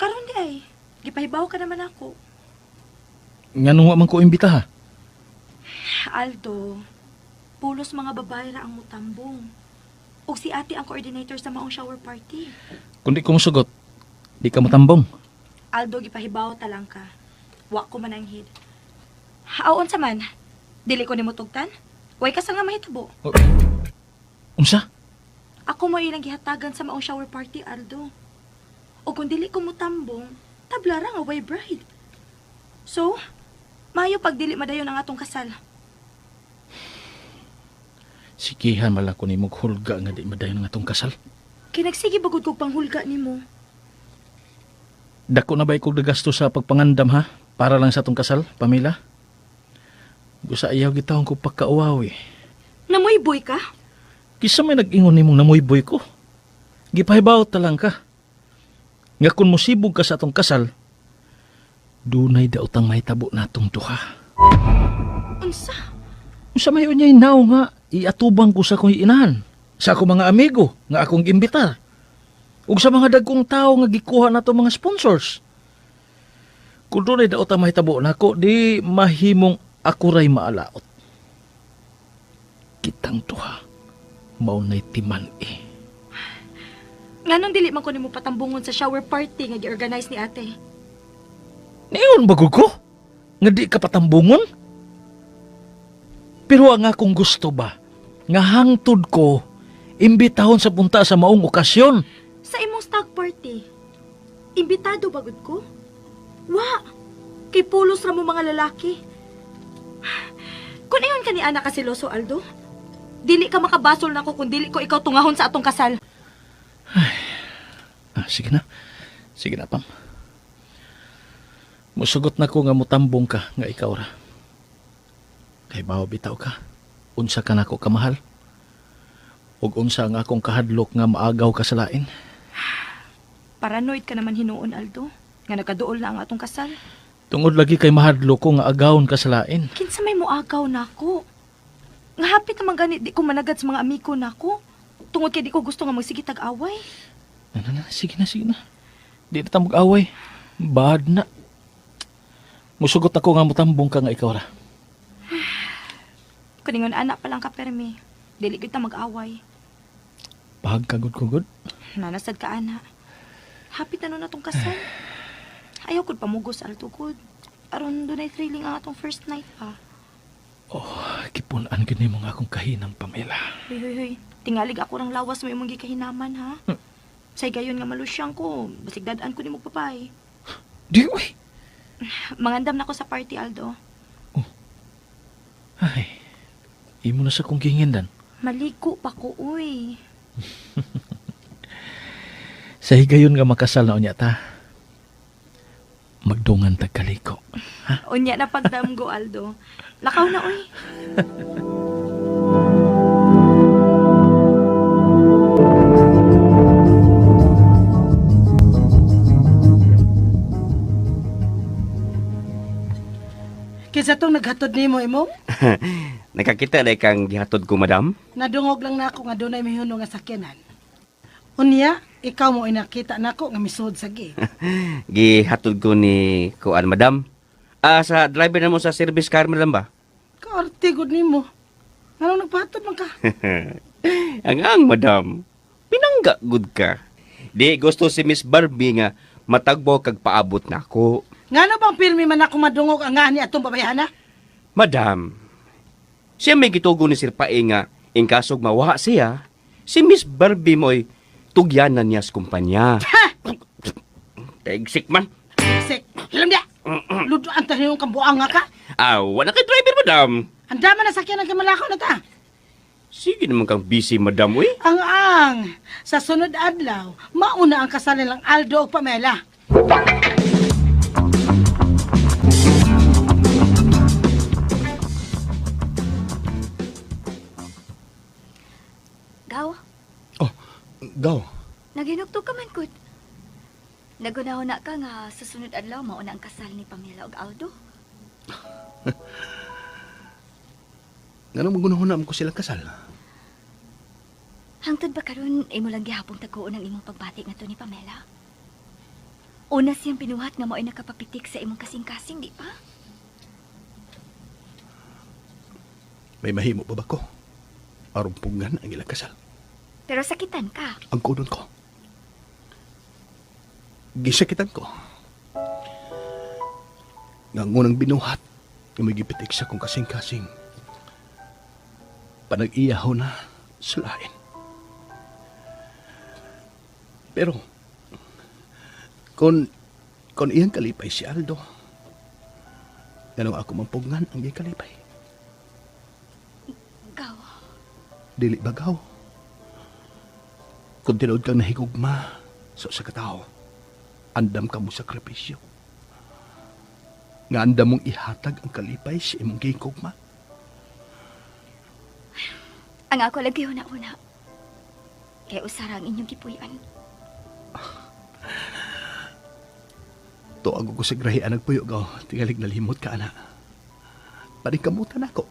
Karon di ay. Gipahibaw ka naman ako. Ngano wa man ko imbita ha? Aldo, pulos mga babae ra ang mutambong. Og si ate ang coordinator sa maong shower party. Kung di ko mosugot, di ka matambong. Aldo, gipahibaw ta lang ka. Wa ko mananghid. Aw, unsa man? Dili ko nimo tugtan? Way kasal nga mahitabo. Unsa? Ako mo ilang gihatagan sa maong shower party, Aldo. O kung dili ko mutambong, tablara nga way bride. So, maayo pag dili madayon ang atong kasal. Sigihan man lang ko nimo hulga nga di madayon ang atong kasal. Kay nagsige bagud kog panghulga nimo. Dako na ba ikog nagasto sa pagpangandam ha? Para lang sa atong kasal, Pamela? Gusa ayaw gitawon ko pagkauwaw eh. Namoy boy ka? Kisa may nag-ingon nimong namoyboy ko. Gipahibaw ta lang ka. Nga kung musibog ka sa atong kasal, dunay daotang mahitabo natong duha. Unsa? Unsa may unyay naw nga iatubang ko sa akong inahan, sa akong mga amigo nga akong giimbitar, ug sa mga dagkong tao nga gikuha nato mga sponsors. Kung dunay daotang mahitabo nako, di mahimong Ako ray maalaot. Kitang duha, mao na'y timan-i. Nganong dili man ko nimo patambungon sa shower party nga gi-organize ni ate? Niingon ba ko? Nga di ka patambungon? Pero ang akong gusto ba, nga hangtod ko, imbitahon sa punta sa maong okasyon. Sa imong stag party, imbitado ba gud ko? Wa! Kay pulos ra mo mga lalaki. Kung ingon ka ni Ana kasiloso, Aldo, dili ka makabasol nako kung dili ko ikaw tungahon sa atong kasal. Ah, sige na. Sige na, Pam. Musugot na ko nga mutambong ka nga ikaw ra. Kay bawo bitaw ka. Unsa ka nako kamahal. Ug unsa ang akong kahadlok nga maagaw ka sa lain. Paranoid ka naman hinuon, Aldo, nga nagkaduol na ang atong kasal. Tungod lagi kay mahadlok ko nga agawon ka sa lain. Kinsa may moagaw nako. Nga hapit naman gani di ko managad sa mga amigo nako. Tungod kay di ko gusto nga magsige tag-away. Na, na, na, sige na, sige na. Di na ta mag-away. Bad na. Musugot ako nga mutambong ka nga ikaw ra. Kuningon anak pa lang ka permi. Dili gyud ta mag-away. Bahag ka gud ko gud. Nanasad ka ana. Hapit na nun atong kasal. Ayaw kod pamugos, Aldo gud. Aron dunay thrilling ang atong first night pa. Oh, gipun-an gid nimo nga akong kahinang, Pamela. Huy, huy, huy. Tingalig ako rang lawas mo imong gikahinaman, ha? Say gayon nga malusyang ko, basig dadaan ko nimo papay. Di uy. Mangandam na ko sa party, Aldo. Ay. Imo na sa kong gihingindan. Maligo pa ko, uy. Sa higayon nga makasal na unya ta. Magdungan tag kaliko. Unya na pagdamgo, Aldo. Lakaw na, uy. Kinsa tong naghatod nimo imong? Nakakita na kang gihatod ko, madam. Nadungog lang nako nga dunay mihunong nga sakyanan. Unya, ikaw mo inakita nako nga misuod sa gate. Gihatod ko ni kuan, madam. Ah, sa driver na mo sa service car, madam ba? Kaarte gud nimo. Anong nagpahatod man ka? Ang ang, madam. Pinangga gud ka. Di gusto si Miss Barbie nga matagbo kag paabot nako. Ngano bang pirmi man ako madungog ang ngani atong babayhana? Madam, siya may gitugo ni Sir Pae nga in kasog mawa siya, si Miss Barbie mo'y tugyanan niya sa kumpanya. Tegsik man. Sek, hilam dia. Luduan ta niyong kambuang nga ka. Ah, wala kay driver, madam. Ang dama na sakyanan kay malakaw na ta. Sige naman kang busy, madam, uy. Ang ang sa sunod adlaw, mauna ang kasal nilang Aldo ug Pamela. Gaw, Oh, gaw. naginugtog ka man gud. Nagunahuna ka nga sa sunod adlaw mauna ang kasal ni Pamela ug Aldo. Nganong magunahon ko silang kasal? Hangtod ba karon imo lang gihapong taguon ang imong pagbati ngadto ni Pamela? Una siyang pinuhat nga mao'y nakapapitik sa imong kasing-kasing, di pa? May mahimo pa ba ko? Aron punggan ang ilang kasal. Pero sakitan ka. Ang kunon ko. Gisakitan ko. Nga ang unang binuhat nga may gipitik sa kong kasing-kasing. Panag-iyaho na sa lain. Pero, kung iyang kalipay si Aldo, ganong ako mampugngan ang iyang kalipay. Gaw, Dili bagaw. Kung tinuod kang nahigugma sa usa ka tawo, andam ka mo sakripisyo. Nga andam mong ihatag ang kalipay sa imong gihigugma. Ang ako lagi una-una. Kay usara ang inyong gipuy-an. Tuag ko sa grahian nagpuyo gaw, tingalig nalimot ka ana. Paningkamutan ako.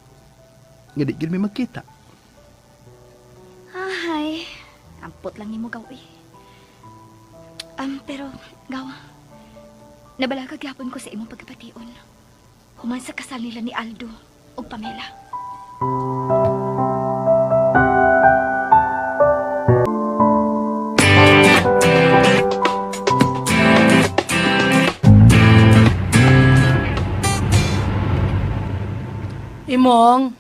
Nga di gid may magkita. Ay, ampot lang nimo gaw eh. Pero gaw, nabalaka gyapon ko sa imong pagkapation. Human sa kasal nila ni Aldo ug Pamela. Imong,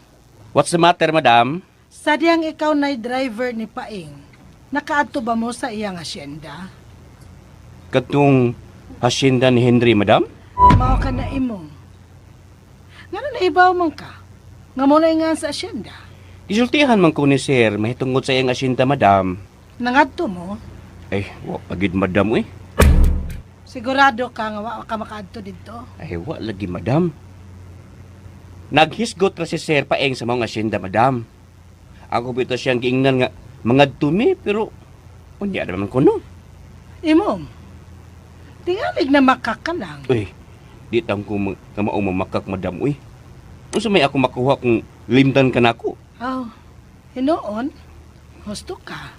What's the matter, madam? sadyang ikaw na'y driver ni Paing. Nakaadto ba mo sa iyang asyenda? Katong hacienda ni Henry, madam? Mao ka na imong. Ngano naibaw man ka? Nga mo na nga sa asyenda. Gisultihan man ko ni sir, mahitungod sa iyang asyenda, madam. Nangadto mo, Ay, wa pagid madam eh. sigurado ka nga wa ka makaadto didto. Ay, wa lagi, madam. Naghisgot ra si sir paeng sa mga asyenda, madam. Ako bito siyang giingnan nga mangadto mi, pero unya naman ko no. Imong, tingalig na makakalang. Uy, di tam ko nga maong mamakak, madam, uy. Unsa may ako makuha kung limtan ka nako? Aw, hinuon, husto ka.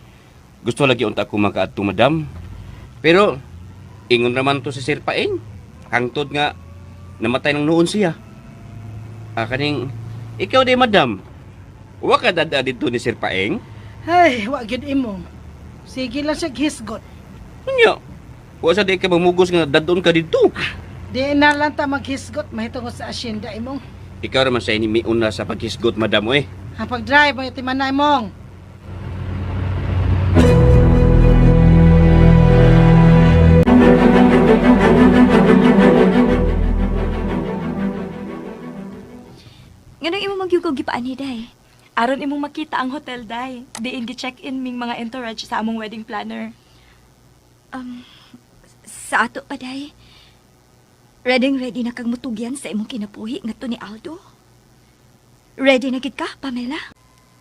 Gusto lagi unta ko makaadto, madam. Pero ingon naman to si Sir Paeng. Hangtod nga namatay nang noon siya. Ah, kaning ikaw di madam. Wa ka dada dito ni Sir Paeng? Ay, wa gyud imong. Sige lang siya hisgot. Unya. Wa sa di ka mamugos nga dadon ka dito. Di na lang ta maghisgot mahitungod sa asyenda imong. Ikaw raman sa ini miuna sa paghisgot, madam, eh. Ang pag-drive mo timan na imong. Nganong imo magyugog gipaanhi day? Aron imong makita ang hotel, day. Diin gi-check-in ming mga entourage sa among wedding planner. Um, sa ato pa day. Ready ready na kang mutugyan sa imong kinabuhi ngadto ni Aldo. Ready na gid ka, Pamela?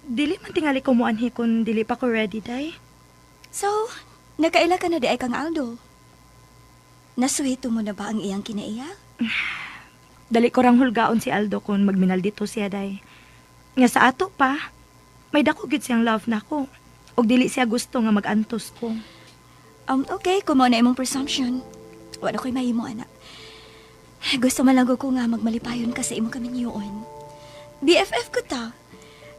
Dili man tingali ko moanhi kun dili pa ko ready, day. So, nakaila ka na di ay kang Aldo. Nasuhito mo na ba ang iyang kinaiya? Dali ko rang hulgaon si Aldo kung magminal dito siya, day. Nga sa ato pa, may dako gid siyang love nako. Og dili siya gusto nga mag-antos ko. Okay, kung mao na imong presumption. Wala ko'y mahimo, anak. Gusto man lang ko nga magmalipayon ka sa imong kaminyoon. BFF ko ta.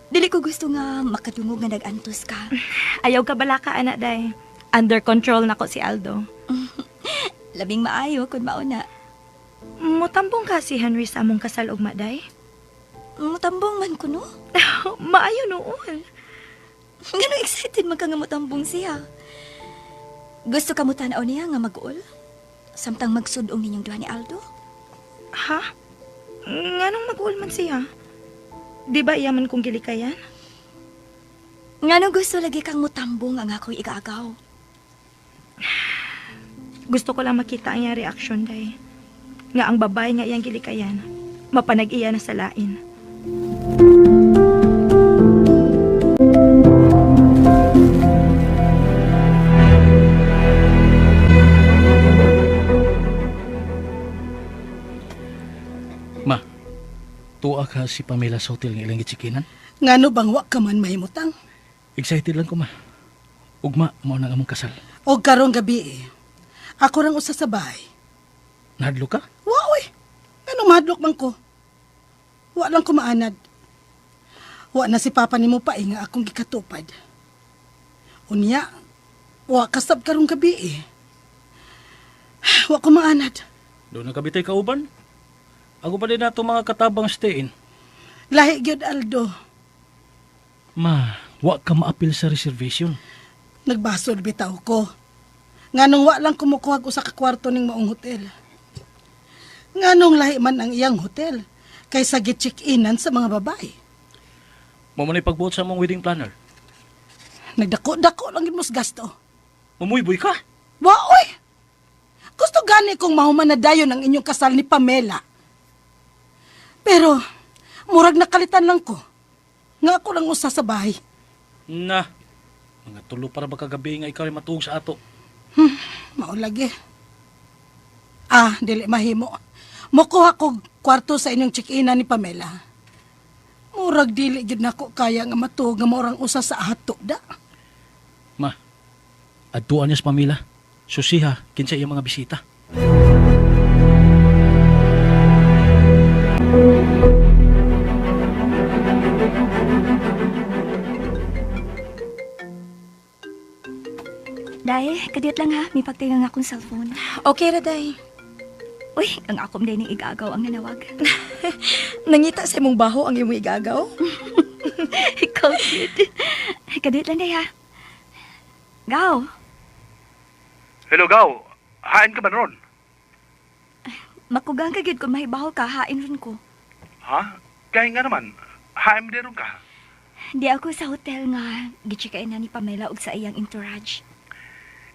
Dili ko gusto nga makadungog nga nag-antos ka. Ayaw ka bala ka, anak, day. Under control nako si Aldo. Labing maayo kung mao na. Mutambong ka si Henry sa among kasal ugma, day. Mutambong man ko, no? Maayo noon. Ganong excited man ka nga mutambong siya. Gusto ka mo tanaw niya nga mag-uol? Samtang magsudong ninyong duha ni Aldo? Ha? Nganong mag-uol man siya? Di ba iya man kong gilikayan? Nganong gusto lagi kang mutambong ang ako'y igaagaw? Gusto ko lang makita ang iyang reaksyon, day. Nga ang babae nga iyang gilikayan, mapanag-iya na sa lain. Ma, tuwa ka si Pamela sa hotel nga ilang gitsikinan. Ngano bang wa ka man mahimutang? Excited lang ko, ma. Ugma, mao nang among kasal. Og karong gabi eh. Ako rang usa sa bahay. Nahadlo ka? Wa oy. Ngano mahadlok man ko? Wa lang ko maanad. Wa na si papa nimo pa eh, nga akong gikatupad. Unya, wa kasab karong gabi eh. Wa ko maanad. Doon na kabitay kauban. Ako pa din nato mga katabang stay-in. Lahi gyud Aldo. Ma, wa ka maapil sa reservation. Nagbasol bitaw ko. Nganong wa lang kumukuhag usa ka kwarto ning maong hotel. Nganong lahi man ang iyang hotel kaysa gi-check-inan sa mga babae. Mo man pagbuot sa among wedding planner. Nagdako-dako lang gid mo sa gasto. Mumuyboy ka. Wa oy. Gusto gani kong mahuman na dayon ang inyong kasal ni Pamela. Pero murag nakalitan lang ko. Nga ako lang usa sa bahay. Na, mga tulo para ba kagabi nga ikaw ay matuog sa ato. Mao lagi. Ah, dili mahimo. Mukuha ko kwarto sa inyong check-inan ni Pamela. Murag dili gyud nako kaya nga matuog nga maurang usa sa ato da. Ma, adtuan niya sa Pamela. Susiha, kinsa iyang mga bisita. Day, kadiyot lang ha. May pagtinga nga akong cellphone. Okay ra, day. Uy, ang akom day ning igagaw ang nanawag. Nangita sa imong baho ang imong igagaw. Ikaw, cute. Kadiyot lang day ha. Gaw, Hello, Gaw. Hain ka man ron? makugang ka gyud kung mahibaw ka, hain ron ko. Ha? Kaya nga naman, hain mo ron ka. Di ako sa hotel nga gichikain na ni Pamela og sa iyang entourage.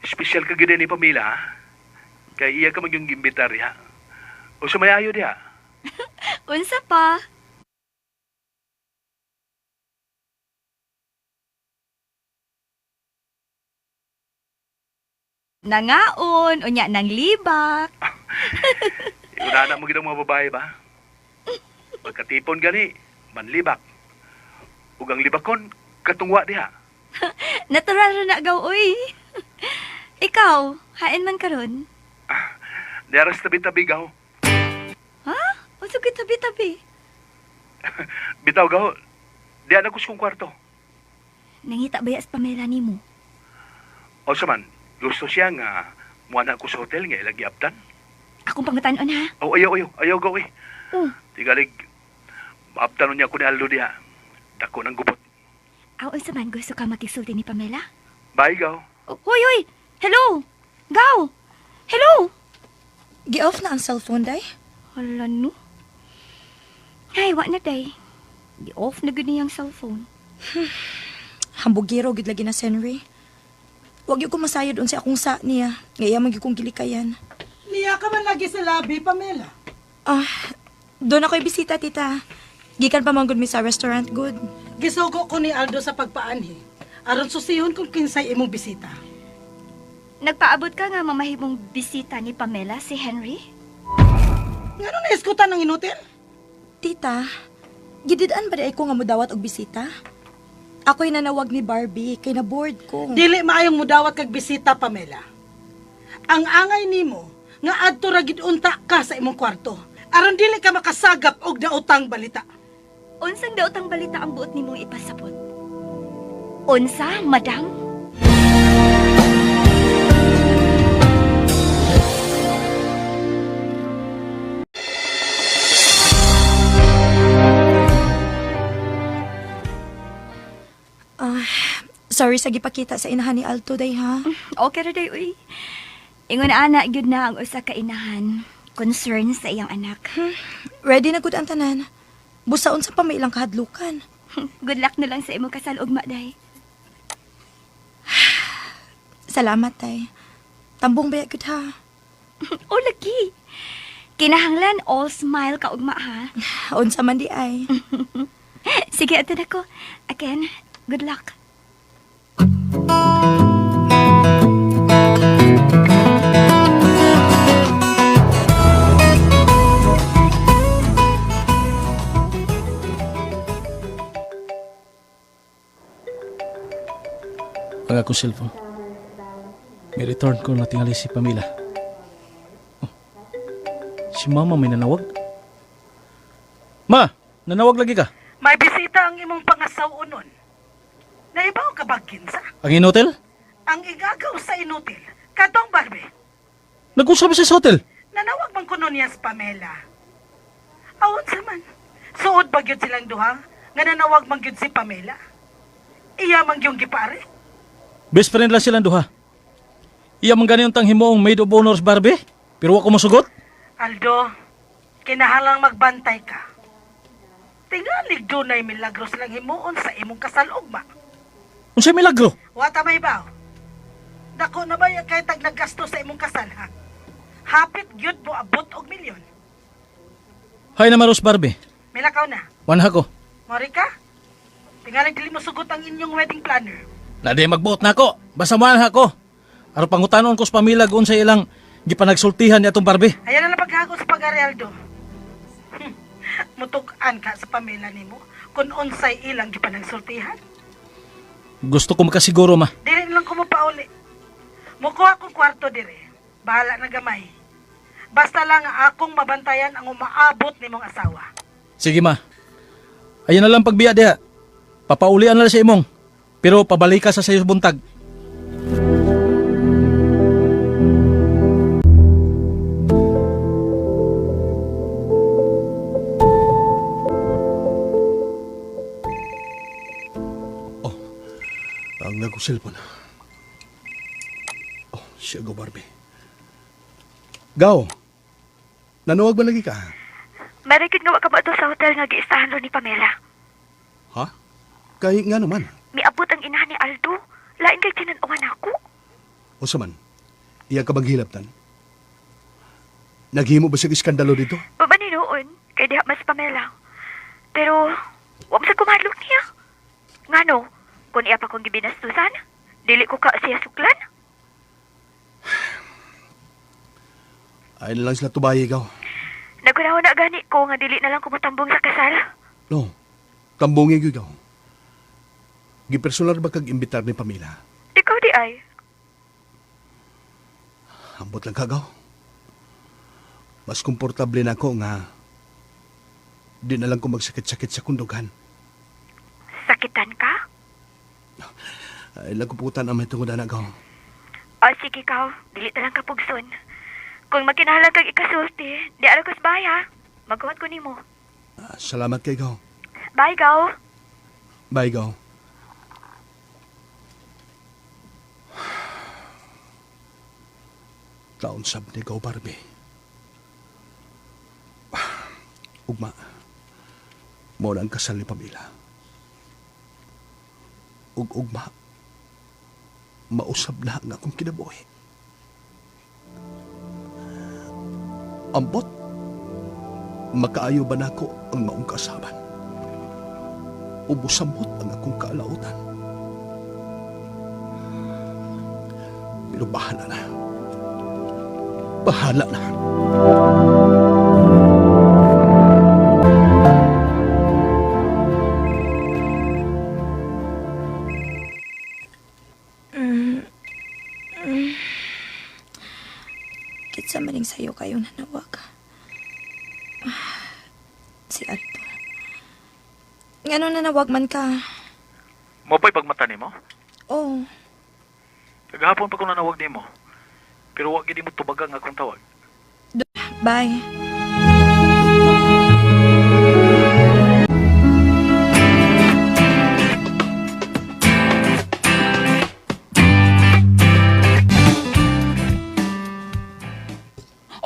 Espesyal ka gid ni Pamela, ha? Kaya iya ka magyong gimbitar, ha? O sumayayo diha. Unsa pa? Nangaon, unya nang libak. Una na mo gid ang mga babae ba? Pagkatipon gani, manlibak. Ug ang libakon, katungwa diha. Natural ra na gaw oy. Ikaw, hain man karon. Diara sa tabi-tabi, Gaw. Ha? Unsa gyud tabi-tabi? Bitaw, Gaw. Diha na ko sa kong kwarto. Nangita ba sa Pamela nimo? O sa man, gusto siya nga muana ko sa hotel nga ilang giabtan. Akong pangutan-on ha. Oh, ayaw, ayaw, ayaw, Gaw, eh. Oh. Tigalig, maabtan niya ko ni Aldo diha. Dako ng gubot. Aw, unsa man gusto ka makisulti ni Pamela? Bye, Gaw. Oh, hoy, hoy! Hello! Gaw! Hello! Gi-off na ang cellphone, day. Hala no. Ay, wa na day. Di-off na gud niyang cellphone. Hambugiro gid lagi na si Henry. Wag gyud ko masayod unsa akong sa niya. Nga iya man gyud kong gilikayan. Niya ka man lagi sa labi, Pamela. Ah, doon ako'y bisita, tita. Gikan pa man gud mi sa restaurant good. Gisugo ko ni Aldo sa pagpaanhi. Aron susihon kung kinsay imong bisita. Nagpaabot ka nga mamahimong bisita ni Pamela si Henry? Ngano na iskutan ang inutil? Tita, gidid-an ba di ay ko nga mudawat og bisita? Ako'y nanawag ni Barbie kay na bored ko. Dili maayong mudawat kag bisita, Pamela. Ang angay nimo nga adto ra gid unta ka sa imong kwarto. Aron dili ka makasagap og daotang balita. Unsang daotang balita ang buot nimong ipasabot? Unsa, madam? Ah, sorry sa gipakita sa inahan ni Alto day ha. Okay ra day, uy. Ingon ana gyud na ang usa ka inahan. Concern sa iyang anak. Ready na gud ang tanan. Busa unsa pa may ilang kahadlukan. Good luck na lang sa imong kasal ugma day. Salamat tay. Tambong baya gud ha. O lagi. Kinahanglan all smile ka ugma ha. Unsa man di ay. Sige, ato na ko. Again, good luck. Ang akong cellphone. May return ko na tingali si Pamela. Oh, si Mama may nanawag. Ma, nanawag lagi ka. May bisita ang imong pangasaw-unon. Naibaw ka ba kinsa? Ang inotel? Ang igagaw sa inutil, katong Barbie. Nag-usap siya sa hotel. Nanawag man kuno niya sa Pamela. Awon sa man. Suod ba gyud silang duha nga nanawag man gyud si Pamela? Iya man gyud gipare. Best friend lang silang duha. Iya man gani tang himuong maid of honors Barbie. Pero wa ko mosugot. Aldo, kinahalang magbantay ka. Tingalig dunay milagros lang himuon sa imong kasal ugma. Unsay milagro? Wa ta may baw. Dako na ba kay tag naggasto sa imong kasal ha? Hapit gyud mo abot og milyon. Hay na Maros Barbie. Milakaw na. Wanha ko. Mori ka? Tingalig dili mo sugot ang inyong wedding planner. Na di magbuot na ako. Basta wanha ko. Aron pangutanon ko sa pamilya kung sa ilang gipanagsultihan ni atong Barbie. Ayan na lang paghagos sa pag-ari, Aldo. Mutug-an ka sa pamilya nimo kung unsay ilang gipanagsultihan. Gusto ko makasiguro ma. Dili na lang ko mopauli. Mukuha kong kwarto dire. Bahala na gamay. Basta lang nga akong mabantayan ang umaabot nimong asawa. Sige ma. Ayan na lang pagbiya diha. Papaulian na lang sa imong. Pero pabalika sa sayo buntag. Akong cellphone. Oh, siya go Barbie. Gaw. Nanuwag ba lagi ka? Marikit nga wa ka ba to sa hotel nga giistahan ro ni Pamela. Ha? Kay nga naman. Miabot ang inahan ni Aldo. Lain kay tinan-awan ako. O sa man, iya ka maghilabtan. Naghimo ba siya iskandalo dito? Baba ni noon, kay diha mas Pamela. Pero, wa man sa kumadlok niya. Ngano, kung iya pa kong gibinastusan, dili ko ka siya suklan. Ay na lang sila tubayi, gaw. Nagkunahon na gani ko nga dili na lang kumutambong sa kasal. No, tambungin ko ikaw. Gipersonal ba kag imbitar ni Pamela? Ikaw di ay. Ambot lang kagaw. Mas komportable na ako nga di na lang ko magsakit-sakit sa kundugan. Sakitan ka? Ay lang ko putan ang may tungod na gaw. O sige kaw, dili na lang kapugson. Kung magkinahanglan kag ikasulti, di ara ko sa bahay ha. Magkuhat ko nimo. Ah, salamat kay gaw. Bye, gaw. Bye, gaw. Taon sab ni gaw, Barbie. Ugma. Mo na ang kasal ni Pamela. Ug ugma. Mausab na ang akong kinabuhi. Ambot. Makaayo ba nako ang maong kasaban? Ubusamot ang akong kaalautan. Pero bahala na. Bahala na. Kitsa maning sayo kayo nanawag. Ah, si Aldo. Ngano nanawag man ka? Mo pa'y pagmata nimo? Oh, Kagahapon pa ko nanawag nimo. Pero wa gid mo tubagang akong tawag. bye.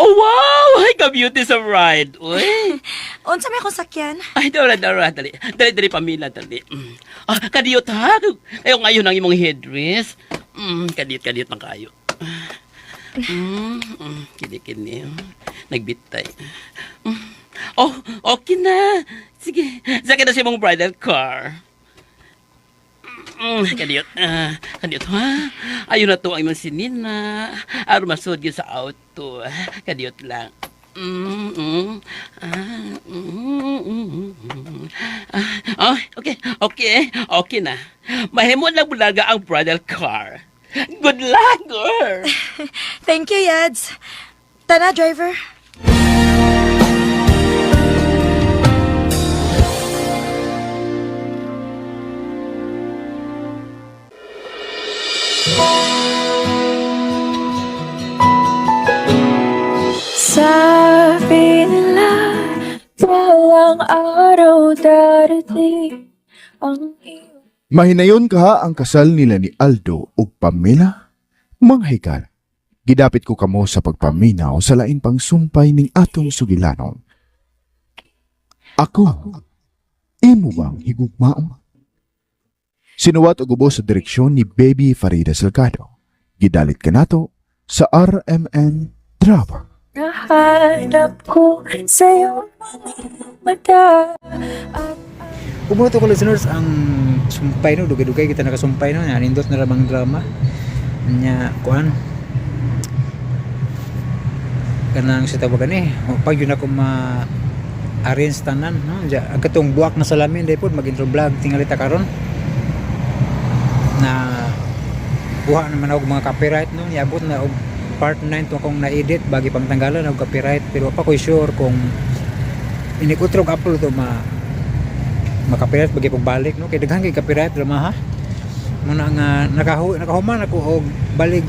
Oh, wow! Ay, ka-beauty sa bride. Uy. Unsa may akong sakyan? Ay, dara, dara, dali. Dali, dali, pamila, dali. Mm. Ah, kadiyot ha. Kayo ngayon ang imong headdress. Kadiyot, kadiyot man kayo. Kini, kini. Nagbitay. Mm. Oh, okay na. Sige, sakit na sa imong bridal car. Kadiyot. Ah, kadiyot ha. Ayun na to ang imong sinina. Aron masud gyud sa auto. Kadiyot lang. Ah, mm. Ah, oh, okay, okay, okay na. Mahimo lang bulaga ang bridal car. Good luck, girl! Thank you, Yads. Tana, driver. Sabi nila, balang araw darating ang iyong Mahinayon kaha ang kasal nila ni Aldo ug Pamela? Mga hikal, gidapit ko kamo sa pagpaminaw sa lain pang sumpay ning atong sugilanon. Ako, imo bang higugmaon? Sinuwat og ubo sa direksyon ni Baby Farida Salgado. Gidalit kanato sa RMN Drama. nahanap ko sa iyong mga mata. At Kung to ko listeners ang sumpay no dugay-dugay kita nakasumpay no nindot na rabang drama nya kuan kanang sa tawagan eh pag yun ako ma arrange tanan no ja ang katong buwak na salamin day pod mag intro vlog tingali ta karon na buha naman og mga copyright no niabot na og part 9 to akong na-edit bagi pang tanggalan og copyright pero pa ko sure kung inikutrog upload to ma makapiright bagi pagbalik no kay daghan kay copyright drama ha muna nga nakahuman ako og balik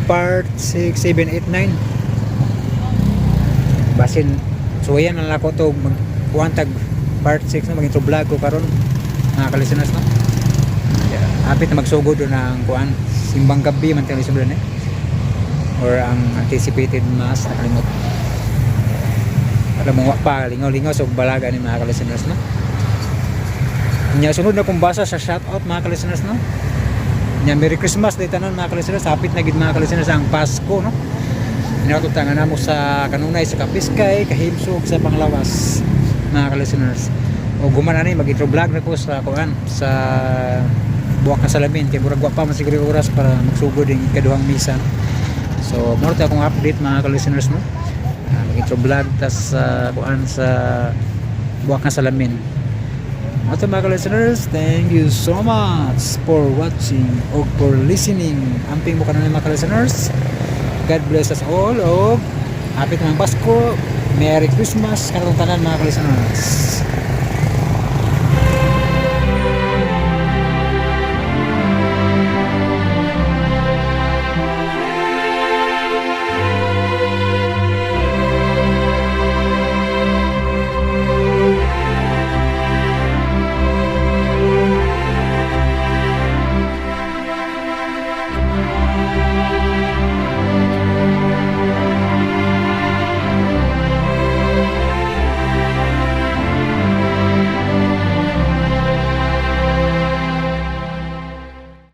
part 6 7 8 9 basin suwayan na lang ako to mag kuan tag part 6 no mag intro vlog ko karon mga ka-listeners no. Yeah. Hapit na magsugod doon ang kuan, simbang gabi man tayo doon eh. Or ang anticipated mass, nakalimot. Alam mo wa pa, lingaw-lingaw so balaga ni mga ka-listeners, no. Nya sunod na kong basa sa shoutout, mga ka-listeners, no. Nya Merry Christmas day tanan, mga ka-listeners, hapit na gid, mga ka-listeners, ang Pasko, no. Inato nga namo sa kanunay sa Kapiskay, kahimsog sa Panglawas, mga ka-listeners. O guman ani mag-intro vlog na ko sa kuan sa buwak na salamin kay murag wa pa man siguro yung oras para magsugod ang ikaduhang misa. So mo akong update, mga ka-listeners, no. Ah, mag-intro vlog tas sa kuan sa buwak na salamin. Ato, mga listeners, thank you so much for watching o for listening. Amping mo kanunay, mga listeners. God bless us all o hapit ng Pasko. Merry Christmas kanatong tanan, mga listeners.